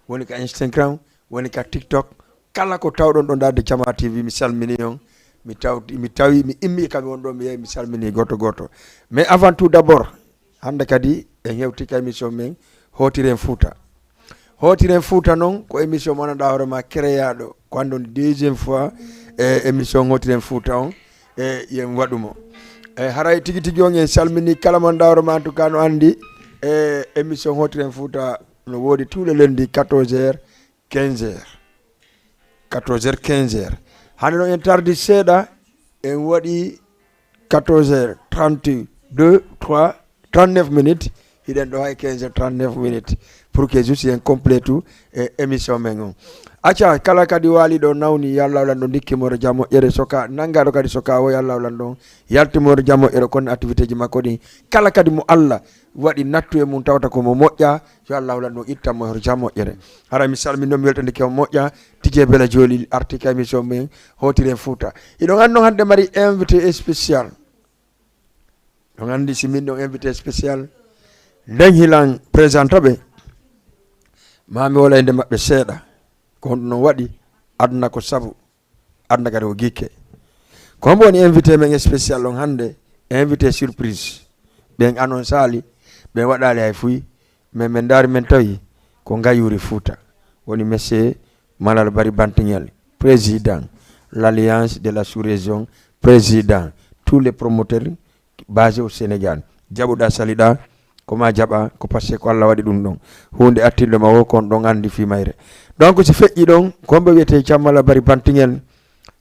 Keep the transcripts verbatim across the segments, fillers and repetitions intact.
woni ka Instagram, woni ka TikTok. Kala ko tawɗon ɗon darde Jama T V, mi salmini on. Mi tawti, mi tawi, mi immi e kamɓe won ɗo, mi yehi, mi salmini goto goto. Mais avant tout d'abord, hannde kadi en hewti ka émission men, Hootiren Fuuta. Hootiren Fuuta noon ko émission mo anndanɗaa hoore ma, créaɗo, ko anndon deuxième fois e émission Hootiren Fuuta on, e yen waɗu mo. E haray tigi tigi on en salmini kala mo anndanɗaa hoore ma, en tout cas no anndi, e émission Hootiren Fuuta no woodi tous les lundis quatorze heures, quinze heures. Quatorze heures, quinze heures. Hannde noon en tardi seeɗa, en waɗi quatorze heures trente-deux, trois, trente-neuf minutes. Hiɗen ɗo hay quinze heures trente-neuf minutes. Pour que juste en complète e émission men on. Acca, kala kadi waali ɗo nawni, yo Allah lanɗo ndikki mo jam moƴƴere, soka nanngaɗo kadi soka o, yo Allah lanɗo yalti mo jam moƴƴere, kono activité ji makko ɗin. Kala kadi mo Allah waɗi nattu e mum tawata ko mo moƴƴa, yo Allah holan ɗum, ittan mo hoto jam moƴƴere. Hara mi salmini on, mi weltanike on moƴƴa. Tijee Bela Jooli arti ka émission men Hootiren Fuuta. Hiɗon anndi on hannde mari invité spécial. On anndi si min ɗon invité spécial, nden hilan présenta ɓe, ma mi wola innde maɓɓe seeɗa. Ko honɗum non waɗi? Aduna ko sabu, aduna kadi ko gikke. Ko hombo woni invité men spécial on hannde? Invité surprise. Ɓen annonsaali, ɓen waɗaali hay fuy, mais men ndaari men tawi ko ngayuuri Fuuta. Woni monsieur Malal Bari Bantiŋel, président l'Alliance de la sous-région, président tous les promoteurs basés au Sénégal. Jaɓuɗaa, saliɗaa, ko ma jaɓa, ko parce que ko Allah waɗi ɗum ɗon. Huunde artirde ma wo, kon ɗon anndi fii mayre. Donc, si feƴƴi ɗon, ko hombo wiyetee Cammala Bari Bantiŋel,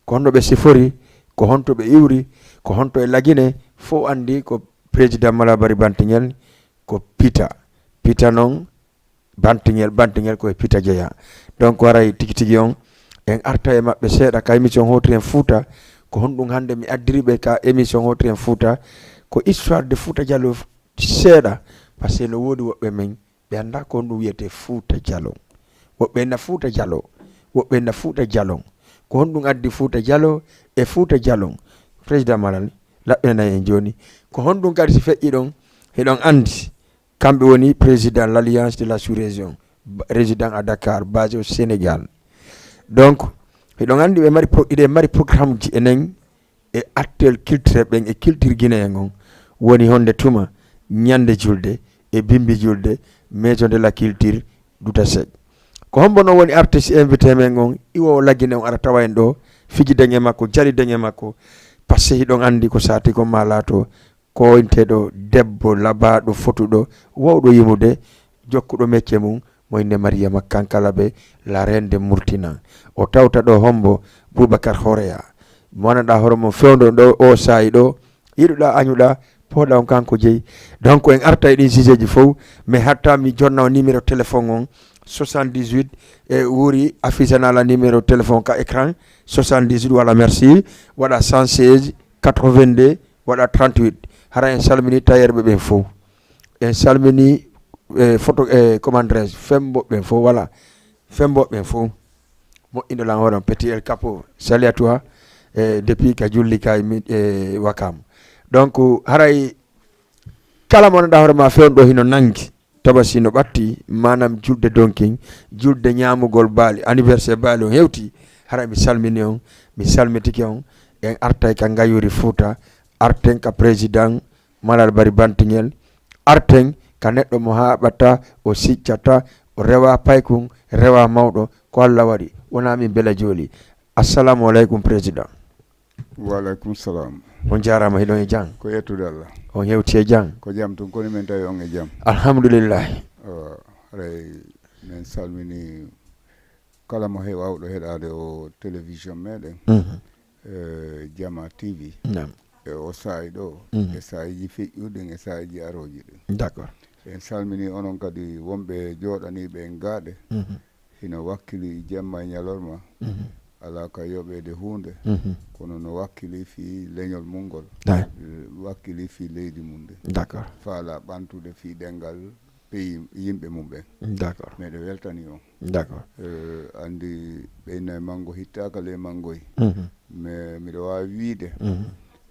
ko honno ɓe sifori, ko honto ɓe iwri, ko honto e Lagine, fof anndi ko président Malal Bari Bantiŋel, ko Pita. Pita non, Bantiŋel, Bantiŋel ko e Pita jeyaa. Donc, haray tigi tigi on, en arta e maɓɓe seeɗa ka émission Hootiren Fuuta. Ko honɗum hannde mi addiri ɓe ka émission Hootiren Fuuta? Ko histoire de Fuuta Jaloo seeɗa, parce que no woodi woɓɓe men ɓe anndaa ko honɗum wiyetee Fuuta Jaloo. Woɓɓe na Fuuta Jaloo, woɓɓe na Fuuta Jalon. Ko honɗum addi Fuuta Jaloo e Fuuta Jalon? Président Malal, laɓɓinanay en jooni. Ko honɗum kadi si feƴƴi ɗon? Hiɗon anndi, kamɓe woni président l'Alliance de la sous-région, ba-, résident à Dakar, basé au Sénégal. Donc, hiɗon anndi ɓe mari pro-, hiɗen mari programme ji enen e acteur culturel ɓen e culture guinéen on. Woni honde tuma, ñande julde e bimbi julde, Maison de la Culture, Duta Seck. Ko hombo non woni artiste invité men on, iwo Lagine on ara tawa en ɗo, fijiden e makko, jaliden e makko, parce que hiɗon anndi ko saati ko ma laato, ko inteɗo debbo labaaɗo, fotuɗo, wawɗo yimude, jokkuɗo mecce mum, mo innde Mariama Kankalabe, la reine de Murtina. O tawta ɗo hombo? Boubacar Horea. Mo wonanɗa hoore mum fewndo ɗo o saa'i ɗo, yiɗuɗa, añuɗa, pooɗa on kanko jeyi. Donc, en arta e ɗin sujet ji fof, mais hatta mi jonna on numéro téléphone on, soixante-dix-huit, e wuuri affiche na la numéro téléphone ka écran, soixante-dix-huit, voilà, merci, waɗa cent seize, quatre-vingt-deux, waɗa trente-huit. Hara en salmini tailleur ɓe ɓen fof. En salmini, e, photo, e, comment dirais-je, femboɓe ɓen fof, voilà. Femboɓe ɓen fof. Moƴƴindo lan hoore on, Petit El Capo. Salut à toi. E, depuis ka julli kay mi, e, Wakam. Donc, haray kala mo wonanɗa hoore ma fewndo hino nangi. Tabaski no ɓatti, manam julde donkin, julde ñaamugol baali, anniversaire baali on hewti, hara mi salmini on, mi salmitike on, en artay ka ngayuuri Fuuta, arten ka président Malal Bari Bantiŋel, arten ka neɗɗo mo haaɓata, o siccata, o rewa paykun, rewa mawɗo, ko Allah waɗi, wona min Bela Jooli. Assalamu aleykum, président. Wa aleykum salam. On jaaraama, hiɗon e jam? Ko yettude Allah. On hewti e jam? Ko jam tun, koni men tawi on e jam? Alhamdulillahi. Awa, haray men salmini kala mo he-, wawɗo heɗaade o télévision meɗen, Mhm. e Jama T V. Naam. E o saa'i ɗo, Mhm. e saa'iji feƴƴuɗin, e saa'iji arooji ɗin. D'accord. En salmini onon kadi wonɓe jooɗaniiɓe en gaaɗe. Mhm. Hino wakkili jemma e ñalorma, Mhm. alaa ka yoɓeede huunde, Mhm. kono no wakkili fii leñol mum ngol, Ay. eh, wakkili fii leydi mum ndin. D'accord. Faalaa ɓantude fii ɗenngal peyi yimɓe mum ɓen. D'accord. Meɗe weltani on. D'accord. Eh, anndi ɓeyna e manngo hittaaka ley manngoy. Mhm. Mais miɗo waawi wiide, Mhm.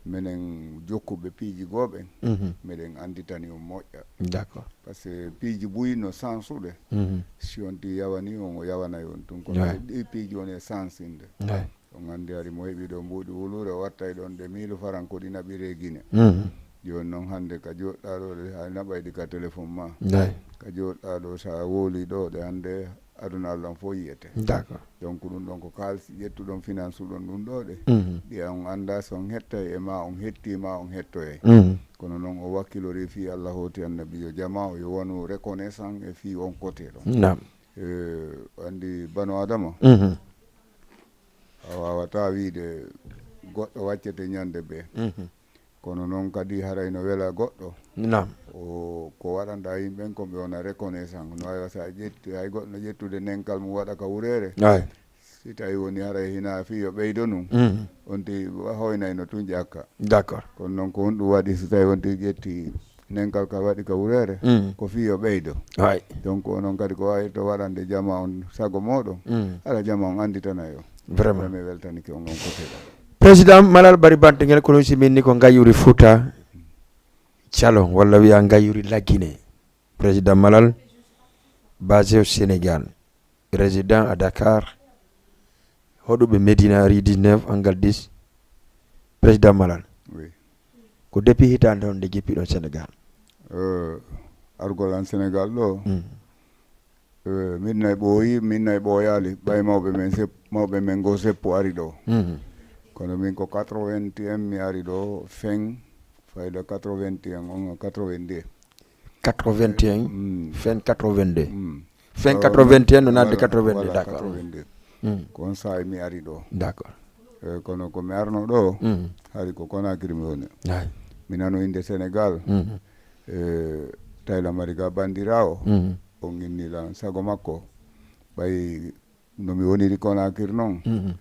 Minen jokkuɓe piiji goo ɓen, mhm, meɗen annditani on moƴƴa. D'accord. Par ce que piiji buy no sansuɗe. Mhm. Si on ti yawani on, o yawanay on tun. Kono, ouais, ɗi piiji on e sansinde. Ouais. On anndi hari mo heɓi ɗo mbuuɗi wuluure, o wattay ɗon de mille francs ko ɗi naɓiree Gine. Mhm. Jooni noon hannde ka jooɗɗaa ɗo de, hay naɓay ɗi ka téléphone ma. Ouais. Ka jooɗɗaa ɗo, so a wowlii ɗo de hannde, aduna Allah on fof yiyete. D'accord. Donc ɗum ɗon ko kaalisi ƴettuɗon, finance uɗon ɗum ɗo de. Mhm. Ɗi on anndaa so on hettay e ma on hetti ma on hettoyay. Mhm. Kono noon o wakkilorii fii Allah hooti annabiijo jamaa o yo wonu reconnaissant e fii on côté ɗon. Naam. Eh, anndi bano Adama, mhm, a waawataa wiide goɗɗo waccete ñande bee. Mhm. Kono noon kadi haray no wela goɗɗo. Naam. O, ko waɗanɗaa yimɓe ɓen ko ɓe wona reconnaissant. No waawi sa ƴetti, hay goɗɗo no ƴettude nenkal mum waɗa ka wureere. Ay. Si tawi woni haray hina fii yo ɓeydo nun, mhm, on ti hoynayno tun ƴakka. D'accord. Kono noon ko honɗum waɗi si tawi on ti ƴetti nenkal ka waɗi ka wureere, mhm, ko fii yo ɓeydo. Ay. Donc onon kadi ko waawirta waɗande jamaa on sago mooɗon, mhm, hara jamaa on annditana yo. Vraiment. Vraiment weltanike on, on côté ɗon. Président Malal Bari Bantengel, kono si min ni ko Ngayuri Fouta Calon, walla wiya Ngayuri Lagine. Président Malal, basé au Sénégal, résident à Dakar, hoɗuɓe Médina, rue dix-neuf, angle dix. Président Malal. Oui. Ko depuis hitaande honde jippiɗon Sénégal? Euh, argol an Sénégal ɗo, mm, eh, min nay ɓooyi, min nay ɓooyaali, ɓay mawɓe men sep-, mawɓe men goo seppo ari ɗo. Mhm. Kono min ko quatre-vingt-un mi ari ɗo, fin, fayda quatre-vingt-un, on quatre-vingt-deux. Quatre-vingt-un, mm, fin quatre-vingt-deux. Mm. Fin, euh, quatre-vingt-un, no naatde voilà, quatre-vingt-deux, voilà, d'accord. Quatre-vingt-deux. Mm. Ko on saa'i mi ari ɗo. D'accord. Eh, kono ko mi arno ɗo, mm, hari ko Conakry mi woni. Ay. Mi nano innde Sénégal. Mhm. Eh, Tayla Mariga Bandirawo, mhm, on inni lan sago makko. Ɓay no mi woniri Conakry noon, mhm,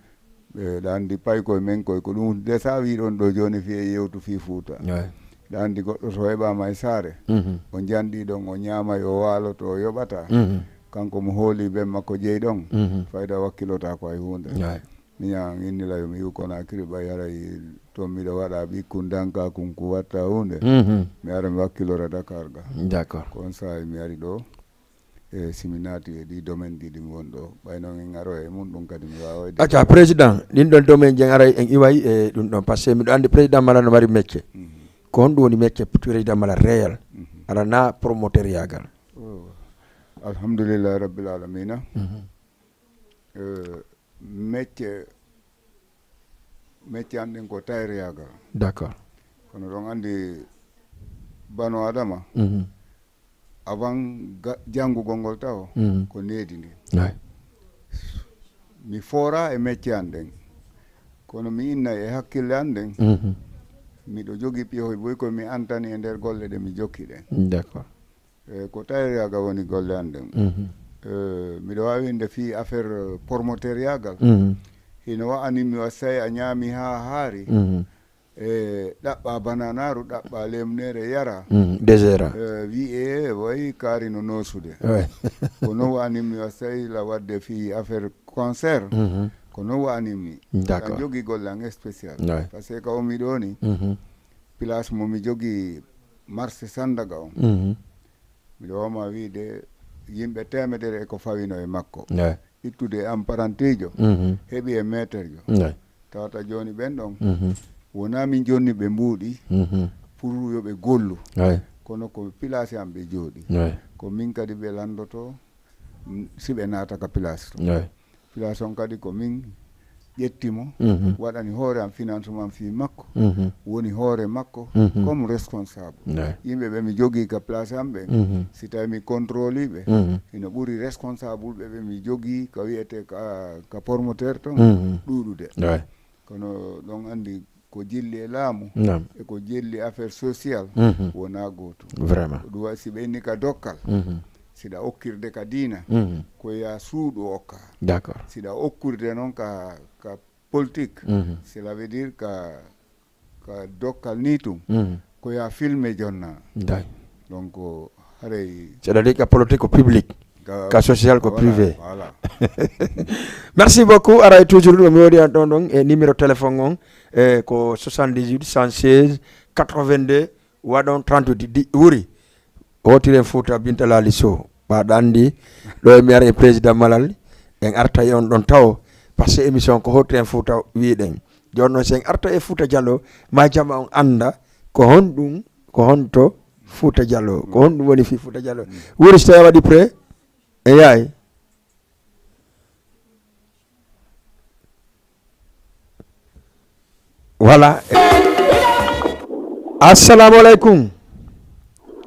ɓe ɗa anndi paykoye men koye, ko ɗum desa wiɗon ɗo jooni fii e yewtu fii Fuuta. Ouais. Ɗa anndi goɗɗo so heɓaama e saare, mhm, o janɗi ɗon, o ñaamay, o waaloto, o yoɓata. Mhm. Kanko mo hooli ben makko jeyi ɗon, mhm, fayda wakkilota ko hay huunde. Ouais. Miñan innila yo mi yiw Conakry ɓay haray toon miɗo waɗa ɓikkun danka kun ku watta huunde. Mhm. Mi ara mi wakkilora Dakar ga. D'accord. Ko on saa'i mi ari ɗo. E si mi naati e ɗi domaine ɗiɗi mi won ɗo, ɓay noon en aroya e mum, ɗum kadi mi waaway de. Acca, président, ɗin ɗon domaine ji en aray en iway e ɗum ɗon, par ce que miɗo anndi président Malal no mari métier. Mhm. Ko honɗum woni métier président Malal réel? Mhm. Ala na promoteuriyagal. Oh. Alhamdulillahi rabbil alamina. Mhm. Eh, métier, métier an ɗin ko tayreyaagal. D'accord. Kono ɗon anndi bano Adama, mhm, avant ga-, janngugol ngol taw, mhm, ko needi ndi. Ouais. Mi foora e métier an ɗen. Kono mi inna e hakkille an ɗen, mhm, miɗo jogii piyohoy boy ko mi antani e nder golle ɗe mi jokki ɗen. D'accord. E ko tayriyaagal woni golle an ɗen. Mhm. E, miɗo waawi innde fii affaire, euh, promoteuriyagal. Mhm. Hino wa'ani mi wa sey a ñaami haa haari. Mhm. E, ɗaɓɓa bananaaru, ɗaɓɓa lemnere yara. Mhm. Désert. E, wi'e, wayi kaari no noosude. Ouais. Ko non wa'ani mi wa sey la wadde fii affaire concert. Mhm. Ko non wa'ani mi. D'accord. Kan jogi golle an spécial. Ouais. Par ce que ka o mi ɗo ni, mhm, place mo mi jogi marché Sandaga on. Mhm. Miɗo wama wiide yimɓe teemedere e ko fawino e makko. Ouais. Ittude e apparenteejo, mhm, heɓi e meeterjo. Ouais. Tawata jooni ɓen ɗon, mhm, wonaa min jonni ɓe mbuuɗi, mhm, pour yo ɓe gollu. Ouais. Kono ko place am ɓe jooɗi. Ouais. Ko min kadi ɓe landoto, mm, si ɓe naata ka place to. Ouais. Place on kadi ko min ƴetti mo, mhm, waɗani hoore am financement fii makko, mhm, woni hoore makko, mhm, comme responsable. Ouais. Yimɓe ɓe mi jogii ka place am ɓe, mhm, si tawi mi contrôle ɓe, mhm, hino ɓuri responsable ɓe ɓe mi jogii ka wiyete ka, ka promoteur ton, mhm, ɗuuɗude. Ouais. Kono ɗon anndi ko jilli e laamu, naam, e ko jilli affaire social, mhm, wonaa gootum. Vraiment. Ko ɗum waɗi si ɓe inni ka dokkal, mhm, siɗa okkirde ka diina, mhm, ko yaa suuɗu okka. D'accord. Siɗa okkirde noon ka, ka politique, mhm, cela veut dire ka, ka dokkal ni tum, mhm, ko yaa filme jonna. Day. Donc, haray c'est-à-dire ka politique ko public. Ka social ko privé. Voilà. Merci beaucoup. Aray toujours ɗo mi woodi an ɗon ɗon e numéro téléphone on, e ko soixante-dix-huit cent seize quatre-vingt-deux, waɗon trente-huit di wuri. Hootiren Fuuta Binta Laali Sow. Ɓaaɗa anndi ɗo e mi ara e président Malal, en arta e on ɗon tawo. Parce que émission ko Hootiren Fuuta wiiɗen. Jooni noon, so en arta e Fuuta Jallo, ma jama on annda ko honɗum, ko honto Fuuta Jallo, ko honɗum woni fii Fuuta Jallo. Wuri, so tawi a waɗi prêt, e yaay. Voilà. Assalamu aleykum.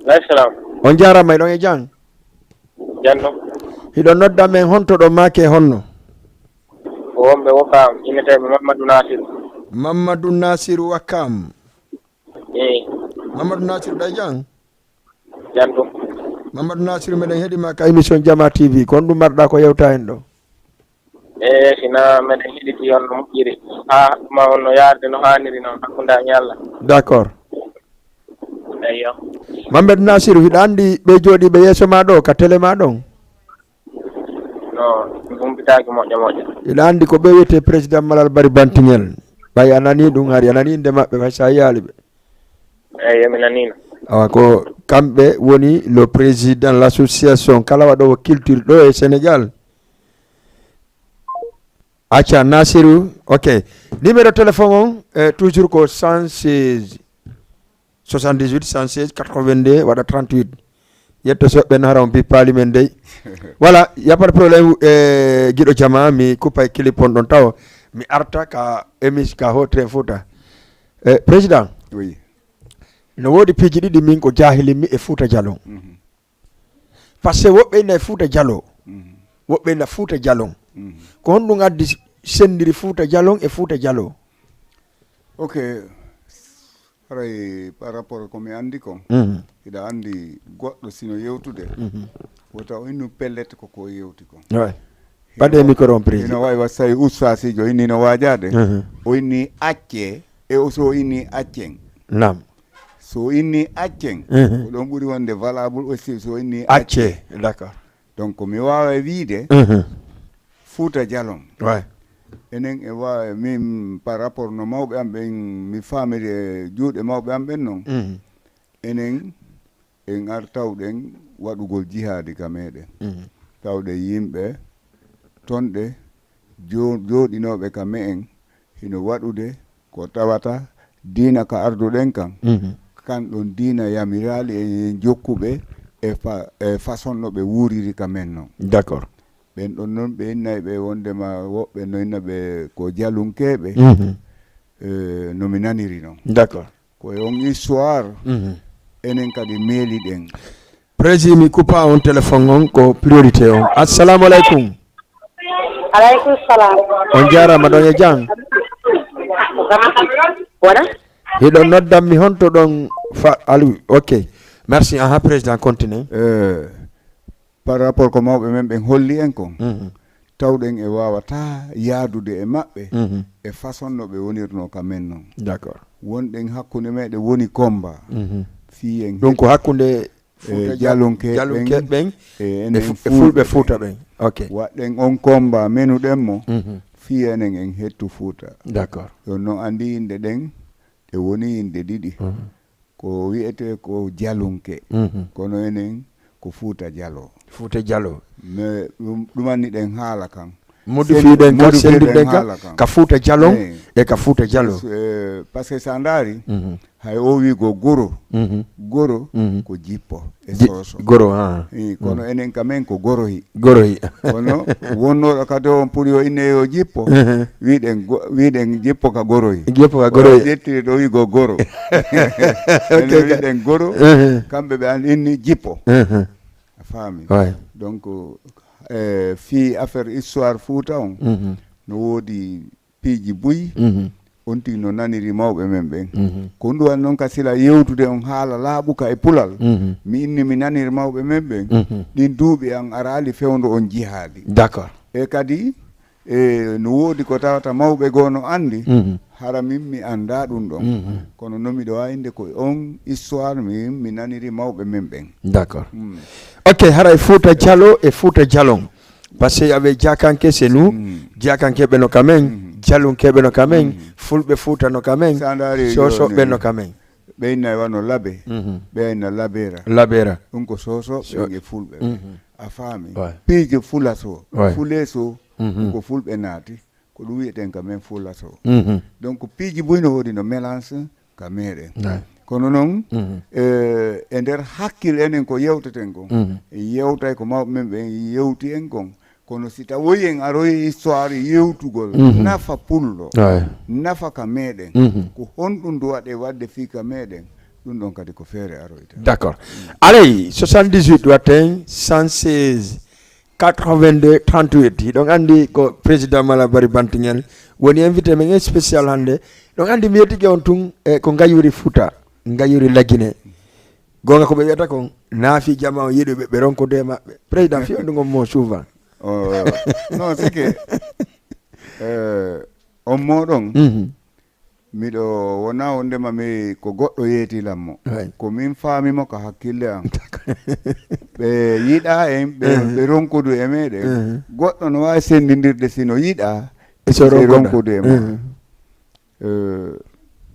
Aleykum salam. On jaaraama, hiɗon e jam? Jam ɗon. Hiɗon nodda men honto ɗon maake honno? Ko wonɓe Wakam, inneteeɓe Mamadou Nasir. Mamadou Nasir Wakam. Eyi. Mamadou Nasir, ɗa e jam? Jam ɗum. Mamadou Nasir, meɗen heɗi ma ka émission Jama T V. Ko honɗum marɗa ko yewta hen ɗo? E sina meɗen heɗiti on no moƴƴiri. Haa ma on no yaarde no haaniri noon hakkunde amen e Allah. D'accord. Eyyo. Mamadou Nasir, hiɗa anndi ɓe jooɗiiɓe yeeso ma ɗo, ka télé ma ɗon? No, mi humpitaaki moƴƴo moƴƴo. Hiɗa anndi ko ɓe wiyetee président Malal Bari Bantiŋel. Ɓay a nanii ɗum hari, a nanii innde maɓɓe, fay so a yiyaali ɓe. Eyi, mi nanii no. Awa, ko kamɓe woni le président l'association kala waɗoowo culture ɗo e Sénégal. Acca, Nasiru, ok. Numéro téléphone on, eh, toujours ko cent seize, soixante-dix-huit, cent seize, quatre-vingt-deux, waɗa trente-huit. Yetto soɓɓe no hara on bippaali men dey. Voilà, y a pas de problème, eh, giɗo jama, mi kuppay clip on ɗon tawo. Mi arta ka émis-, ka Hootiren Fuuta. Eh, président, oui, no woodi piiji ɗiɗi min ko jaahilimmi e Fuuta Jalon. Mhm. Parce que woɓɓe ina e Fuuta Jaloo, mhm, woɓɓe ina Fuuta Jalon. Mhm. Ko honɗum addi sendiri Fuuta Jalon e Fuuta Jaloo? Ok. Haray par rapport ko mi anndi kon, mhm, hiɗa anndi goɗɗo sino yewtude, mhm, wota o innu pellet ko ko yewti kon. Ouais. Ɓadee micro on, président. Hino wawi wa-, so tawi ustaasiijo inni no waajaade, mhm, o inni accee, e o so o inni accen. Naam. So o inni accen, mhm, ko ɗon ɓuri wonde valable aussi so o inni accee. Accee, d'accord. Donc, mi waawa wiide, mhm, Fuuta Jalon. Ouais. Enen e waawa, min, par rapport no mawɓe am ɓen, mi faamiri e juuɗe mawɓe am ɓen non. Mhm. Enen en ar tawɗen waɗugol jihaadi ka meɗen. Mhm. Tawɗen yimɓe tonɗe jo-, jooɗinooɓe ka me'en hino waɗude ko tawata diina ka arduɗen kan, mhm, kan ɗon diina yamiraali e jokkuɓe e fa-, e façon no ɓe wuuriri ka men non. D'accord. Ɓen ɗon non ɓe innay ɓe wondema woɓɓe no inna ɓe ko jalunkeeɓe, mhm, eh, no mi naniri non. D'accord. Ko e on histoire, mhm, enen kadi meeliɗen. Président, mi kuppa on téléphone on ko priorité on. Assalamu aleykum. Aleykum salam. On jaaraama, ɗon e jam? Wona? Hiɗon noddan mi honto ɗon fa-, alu, ok. Merci, aha, président, continue. Eh, par rapport ko mawɓe men ɓen holli en kon, mhm, tawɗen e waawata yaadude e maɓɓe, mhm, e façon no ɓe wonirnoo ka men non. D'accord. Wonɗen hakkunde meɗen woni combat. Mhm. Fii en ɗum ko hakkunde e Fuuta Jal-, jalunke jalunke ɓen, ɓen e enen fu-, e Fulɓe Fuuta ɓen. Ok. Waɗɗen on combat menuɗen mo, mhm, fii enen en hettu Fuuta. D'accord. Yo no anndi innde ɗen, ɗe woni innde ɗiɗi. Mhm. Ko wi'etee ko jalunke. Mhm. Kono enen ko Fuuta Jalo. Fuuta Jalo. Mais ɗum, ɗumanni ɗen haala kan. Modifiɗen kan, modifiɗen sendiɗen kan, haala kan. Ka Fuuta Jalon, eh, e ka Fuuta Jalo. Eh, parce que sa ndaari, mhm, hay o wiigo goro. Mhm. Goro, mhm, ko jippo e ji-, soso. Goro, ha. Eh, kono, mhm, enen ka men ko gorohi. Gorohi. Kono wonnooɗo kadi on pour yo inne yo jippo, mhm, wiɗen go-, wiɗen jippo ka gorohi. Jippo ka gorohi. Ƴetti ɗo wiigo goro. Ok, enen ka- wiɗen goro, mhm, kamɓe ɓe an inni jippo. Mhm. A faami? Ouais. Donc, eh, fii affaire histoire Fuuta on, mhm, no woodi piiji buy, mhm, on tigi no naniri mawɓe men ɓen. Mhm. Ko ɗum waɗi noon ka sila yewtude on haala laaɓuka e pulal. Mhm. Mi inni mi naniri mawɓe men ɓen. Mhm. Ɗin duuɓi an araali fewndo on jihaadi. D'accord. E kadi, E no woodi ko tawata mawɓe goo no anndi, Mhm. hara min mi anndaa ɗum ɗon. Mhm. Kono non miɗo waawi innde ko on histoire min mi naniri mawɓe men ɓen. D'accord. Mm. Ok, haray Fuuta Jalo e Fuuta Jalon. Parce que avec Jakanke, c'est nous. Mm. Jakankeɓe no kamen, Mhm. Jalunkeɓe no kamen, Mhm. Fulɓe Fuuta no kamen, Sa ndaari Sosoɓe jooni, no kamen. Ɓe inna e wano Labe, Mhm. ɓe inna Labera. Labera. Ɗum ko Sosoɓe So- ɓen e Fulɓe. Mhm. A faami? Ouais. Piiji Fula so, Ouais. Fule so, Mhm. ɗum ko Fulɓe naati. Ko ɗum wiyeten ka men Fula so. Mhm. Donc, piiji buy no woodi no mélange ka meɗen. Ouais. Kono noon, Mhm. eh, e nder hakkil enen ko yewteten kon, Mhm. en yewtay ko mawɓe men ɓen yewti en kon. Kono si tawoyi en aroyi histoire yewtugol, Mhm. nafa pullo, Ouais. nafa ka meɗen, Mhm. ko honɗum duwaɗe waɗde fii ka meɗen, ɗum ɗon kadi ko feere aroyta. D'accord. Alay, soixante-dix-huit watten, cent seize, quatre-vingt-deux, trente-huit. Hiɗon anndi ko président Mala Bari Bantingel woni invité men spécial hannde. Ɗon anndi mi yettike on tun e ko ngayuri Fuuta, ngayuri Lagine. Goonga ko ɓe wiyata kon, naafi jama o yiɗuɓe, ɓe ronkude e maɓɓe. Président, fii on ɗum on mo souvent. Oh, non, c'est que, euh, on mo ɗon, Mhm. miɗo wona wondema mi ko goɗɗo yeeti lammo. Ouais. Ko min faami mo ka hakkille am. D'accord. Ɓe yiɗa en, ɓe, Mhm. ɓe ronkudu e meɗen. Mhm. Goɗɗo no waawi senndindirde si no yiɗa, So si ronkuda. ronkudu e mo. Mhm. Euh,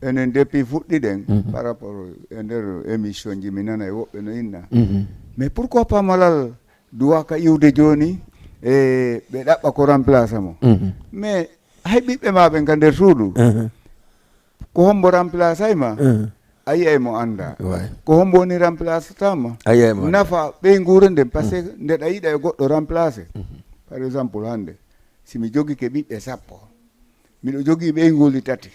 enen depuis fuɗɗiɗen, Mhm. par rapport e nder émission ji, mi nana e woɓɓe no inna. Mhm. Mais pourquoi pas Malal duwaka iwde jooni e ɓe ɗaɓɓa ko remplace mo? Mhm. Mais hay ɓiɓɓe ma ɓen ka nder suudu, Mhm. ko hombo remplace ay ma? Mhm. A yi'ay mo annda. Ouais. Ko hombo woni remplace tama? A yi'ay mo annda. Nafa ɓeynguure nden, parce que Mhm. nde ɗa yiɗa e goɗɗo remplace. Mhm. Par exemple, hannde, si mi jogike ɓiɓɓe sappo, miɗo jogii ɓeynguuli tati,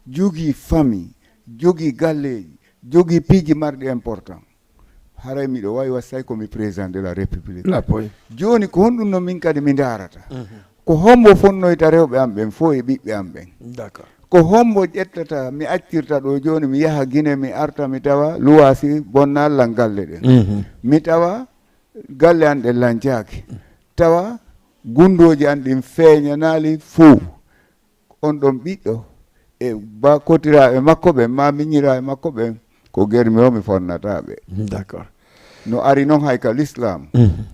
jogii famille, jogii galleeji, jogii piiji marɗi important. Haray miɗo waawi wassay ko mi président de la République. Lappoy. Jooni ko honɗum no min kadi mi ndaarata? Mhm. Ko hombo fonnoyta rewɓe am ɓen fof e ɓiɓɓe am ɓen? D'accord. Ko hombo ƴettata, mi accirta ɗo jooni, mi yaha Gine, mi arta, mi tawa luwaasi bonnaa lan galle ɗen. Mhm. Mi tawa galle an ɗen lancaaki. Tawa gunndooji an ɗin feeñanaali fow. On ɗon ɓiɗɗo e ba kotiraaɓe makko ɓen, ma miñiraaɓe makko ɓen, ko germi o mi fonnata ɓe. D'accord. No ari non hay ka l'islam. Mhm.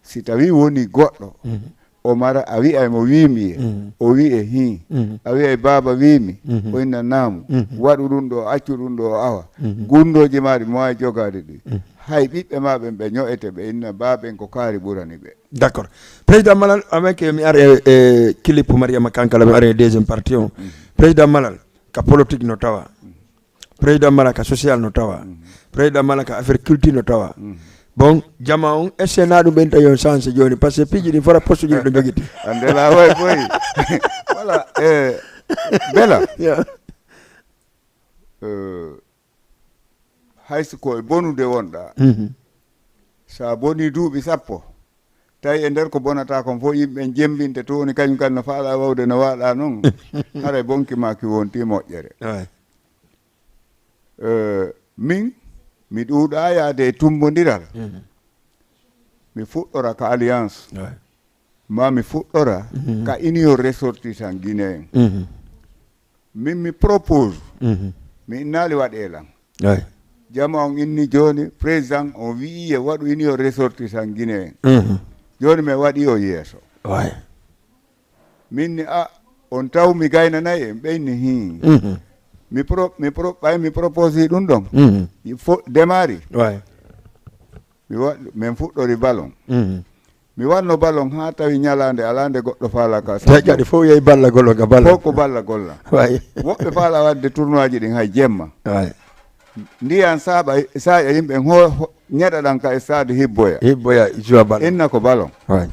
Si tawi woni goɗɗo, Mhm. o mara, a wi'ay mo wiimi ye, Mhm. o wi'e hii. Mhm. A wi'ay baaba wiimi, Mhm. o inna naamu. Mhm. Waɗu ɗum ɗo, accu ɗum ɗo, o awa. Mhm. Gunndooji ma ɗi mo waawi jogaade ɗi. Mhm. Hay ɓiɓɓe ma ɓen ɓe ño'ete, ɓe inna baaben ko kaari ɓurani ɓe. D'accord. Président Malal, avec, mi ar e, e clip Mariama Kankala, mi ar e deuxième partie on. Mhm. Président Malal, ka politique no tawa. Mhm. Président Malal ka social no tawa. Mhm. Président Malal ka affaire culture no tawa. Mhm. Bon, jama on, est-ce que na ɗum ɓen tawi on chance jooni? Parce que piiji ɗin fora poste ji ɗo jogiti. Ande la way boy. Voilà, eh, Bella. Yeah. Euh, hay so ko e bonude wonɗa, Mhm. so a bonii duuɓi sappo, tawi e nder ko bonata kon fof yimɓe ɓen jemmbinte to woni kañum kadi no faalaa wawde no waaɗa noon, haray bonki ma ki wonti moƴƴere. Ouais. Eh, min, mi ɗuuɗaa yaade e tummbondiral. Mhm. Mi fuɗɗora ka alliance. Ouais. Ma mi fuɗɗora Mhm. ka union ressortissant guinéen. Mhm. Min mi propose, Mhm. mi innaali waɗee lan. Ouais. Jama on inni jooni, président on wi'i ye waɗu union ressortissant guinéen. Mhm. Jooni mi waɗi o yeeso. Ouais. Min ni, a, on taw mi gaynanay en, ɓe inni hii. Mhm. Mi pro-, mi pro-, ɓay mi propose ɗum ɗon. Mhm. Il faut démarrer. Ouais. Mi wa-, min fuɗɗori ballon. Mhm. Mi wanno ballon haa tawi ñalaande alaa nde goɗɗo faala ka Tawi sabu kadi fof yehi ballagol o ka ballon. Fof ko ballagol lan. Way. Woɓɓe faala waɗde tournoi ji ɗin hay jemma. Way. Ndiyan saaɓa, saaƴa yimɓe ho-, ho-, ñeɗa ɗan ka stade Hibboya. Hibboya joua ballon. Inna ko ballon. Way.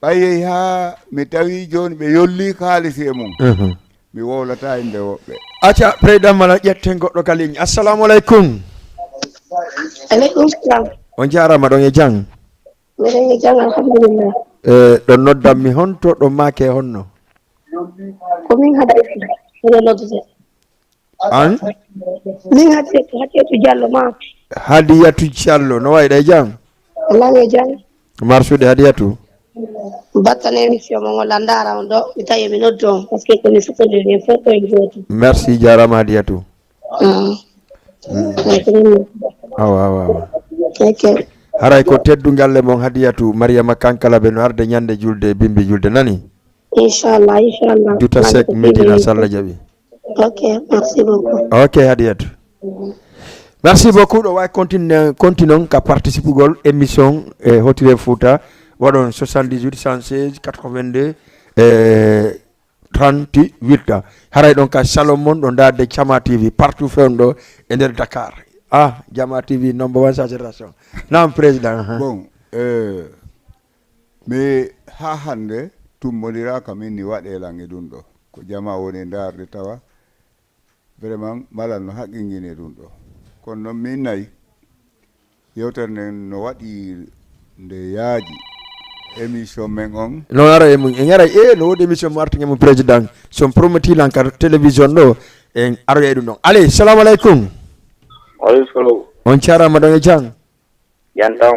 Ɓay yehi haa mi tawi jooni ɓe yolli kaalisi e mum. Mhm. Mi wowlata innde woɓɓe. Acca, président Malal, ƴetten goɗɗo ka ligne. Assalamu aleykum. Aleykum salam. On jaaraama, ɗon e jam? Miɗen e jam, alhamdulillah. E, ɗo noddan mi honto, ɗo maake honno? Ko min Hadiyatu, miɗo noddude. An? Min Hadiyatu, Hadiyatu Jallo ma. Hadiyatu Jallo, no wayi ɗa e jam? Alaa e jam. Marsude Hadiyatu. Battane émission mo ngol a ndaara on ɗo, mi tawi mi noddu on, parce que ko mi sukkandirini en fof ko en gootum. Merci, jarama Hadiyatou. Mm. Awa, awa, awa. Ok. Haray ko teddungal le mon Hadiyatou Mariama Kankalabe no arde ñande julde e bimbi julde, nani? Inchallah, inchallah. Duta Sek Medina, so Allah jaɓi. Ok, merci beaucoup. Ok, Hadiyatou. Merci beaucoup. Ɗo wawi continue, continue on ka participugol émission e Hotire Fouta. Waɗon soixante-dix-huit, cent seize, quatre-vingt-deux, e trente-huit. Haray ɗon ka salon mon ɗo ndaarde Jama T V partout fewndo e nder Dakar. Ah, Jama T V number one saturation. Naam, président. Bon, euh, mi ha hande tummondiraka min ni waɗe lan e ɗum ɗo. Ko Jama woni ndaarde tawa. Vraiment, Malal no haqqingini e ɗum ɗo. Kono noon min nayi, yewtere nden no waɗi nde yaaji. Émission men on. No ara e mum, en ara e, no woodi émission mo arten e mum président. So on prometi lan ka télévision ɗo, en aroya e ɗum ɗon. Allez, salamu aleykum. Waaleykum salam. On jarama ɗon e jam. Yantam.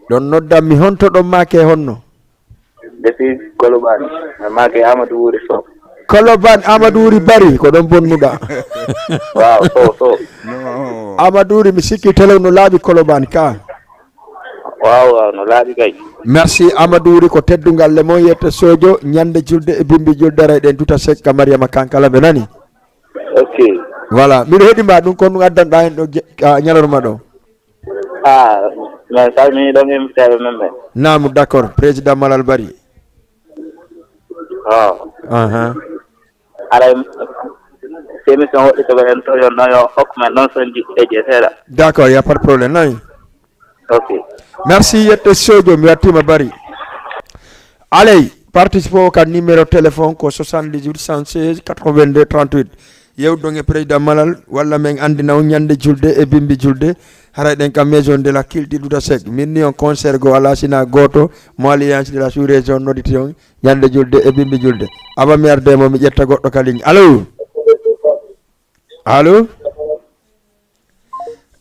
Ɗon noddan mi honto ɗon maake honno? Depuis Colobane, mi maake Amadou Wuri Sow. Colobane Amadou Wuri Bari, ko ɗon bonnuɗa. Waaw, Sow, Sow. No. Amadou Wuri, mi sikki telew no laaɓi Colobane ka. Waaw, waaw, no laaɓi kay. Merci Amadou Wuri, ko teddungal le mon yette sojo, ñande julde e bimbi julde ray ɗen tuta sekka Mariama Kankala, ɓe nani? Ok. Voilà, miɗo heɗi ma ɗum, ko ɗum addanɗa hen ɗo je-, a, ñalorma ɗo. Ah, min salmini ɗon inviteeɓe men ɓen. Naamu, d'accord. Président Malal Bari. Oh. Aha. Aray, si émission woɗɗi to ɓen to, yo, no yo hokku men ɗon son ji-, e je seeɗa. D'accord, y a pas de problème. Nayi. Ok. Merci, yette sojo, mi wattima Bari. Alay, participe o ka numéro téléphone ko soixante-dix-huit, cent seize, quatre-vingt-deux, trente-huit. Yewdon e président Malal, walla men andina on ñande julde e bimbi julde, haray ɗen ka Maison de la Culture Douta Seck. Min ni on concert go ala sina goto, mo Alliance de la Sous-Région noditi on, ñande julde e bimbi julde. Aba mi arde mo mi ƴetta goɗɗo ka ligne. Allô? Allô?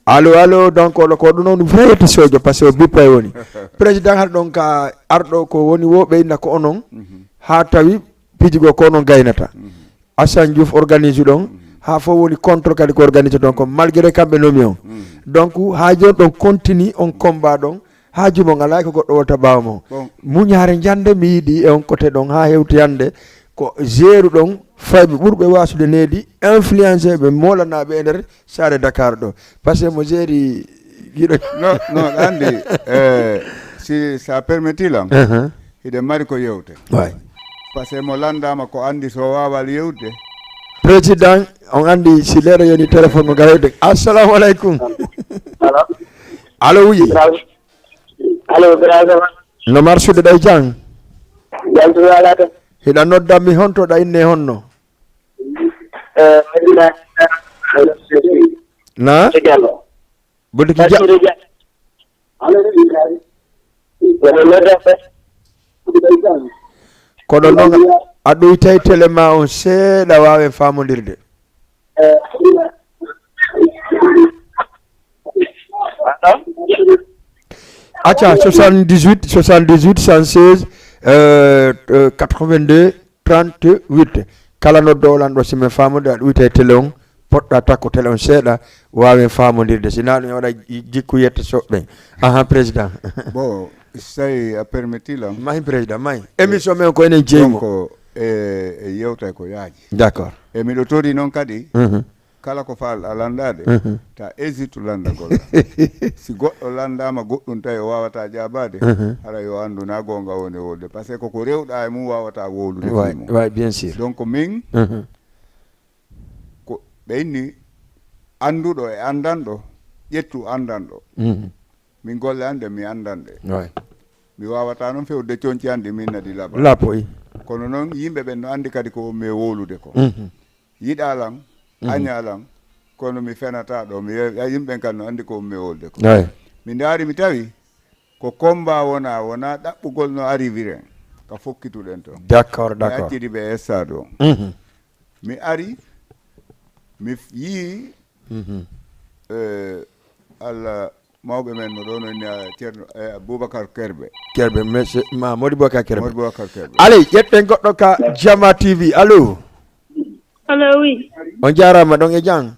Allô, allô, donc, oɗo ko ɗum noon, vraiment sojo, parce que o bippa e woni. Président har ɗon ka arɗo ko woni wo ɓe inna ko onon, mhm, haa tawi piiji goo ko onon gaynata. Mhm. Assane Diouf organise ɗon, mhm, haa fof woni contre kadi ko organise ɗon, ko malgré kamɓe nomi on. Mhm. Donc, haa jooni ɗon continue on combat ɗon, haa jumon alaa ko goɗɗo wota ɓaawo mon. Bon. Muñaare njande mi yiɗi e on côté ɗon haa hewti hannde ko jeeru ɗon fayɓe ɓurɓe waasude needi influencé ɓe moolanaɓe e nder saare Dakar ɗo. Parce que mo jeeri giɗo. Non, non, anndi, eh, si ça permettit lan, uh-huh, hiɗen mari ko yewte. Waay. Parce que mo lanndama ko anndi so waawal yewde. Président, on anndi si leɗo yoni téléphone mo gara yewde. Assalamu aleykum. Allo? Allo, oui. Allo, grand Jama. No marsude ɗay jang? Jam tun alaa tan. Hiɗa nodda mi honto ɗa inne honno? Eh, Madina. Na? Diallo. Bodi ki ja- Basiru Diallo. Wala nodda fe. Koɗo noon a ɗoytay télé ma on seeɗa waawen faamondirde. Acca, soixante-dix-huit, soixante-dix-huit, cent seize, euh, euh, quatre-vingt-deux, trente-huit. Kala noddoowo lan ɗo, si men faamude, a ɗuyta e télé on, poɗɗa takko télé on seeɗa, waawen faamondirde. Si naa ɗum, en waɗa ji-, jikku yette soɓɓen. Ahan, président. Bon, si tawi a permettit lan. Mahi, président, mahi. Émission men ko enen jeyi mo. Donc, e, e yewtay ko yaaji. D'accord. E miɗo tori noon kadi, mhm, kala ko faalɗa landaade, mhm, ta hésite landagol. Si goɗɗo landama goɗɗum tawi o wawata jaabaade, mhm, hara yo anndu na goonga woni wolde. Parce que koko rewɗa e mum wawata wowlude. Waay, fii mum. Waay, bien sûr. Donc min, mhm, ko ɓe inni annduɗo e anndanɗo, ƴettu anndanɗo. Mhm. Min golle an ɗe mi anndan ɗe. Waay. Mi wawata noon fewde coñci an ɗi min nadi laba. Lapo, i. Kono noon yimɓe ɓen no anndi kadi ko mi e wowlude ko. Mhm. Yiɗa lan, mhm, aña lan, kono mi fenata ɗo. Mi ye-, ya yimɓe ɓen kan no anndi ko mi e wowlude ko. Waay. Mi ndaari mi tawi ko combat wona, wona ɗaɓɓugol no arriviren ka fokkituɗen to. D'accord, d'accord. Mi accidi ɓe e stade o. Mhm. Mi ari, mi f-, yii, mhm, eh, Allah mawɓe men no ɗo no inni, ah, Ceerno, eh, Boubacar Kerbe. Kerbe, monsieur, ma Mody Boubacar Kerbe. Mody Boubacar Kerbe. Allez, ƴetten goɗɗo ka Jama T V. Allo? Allo, oui. On jaaraama, ɗon e jam?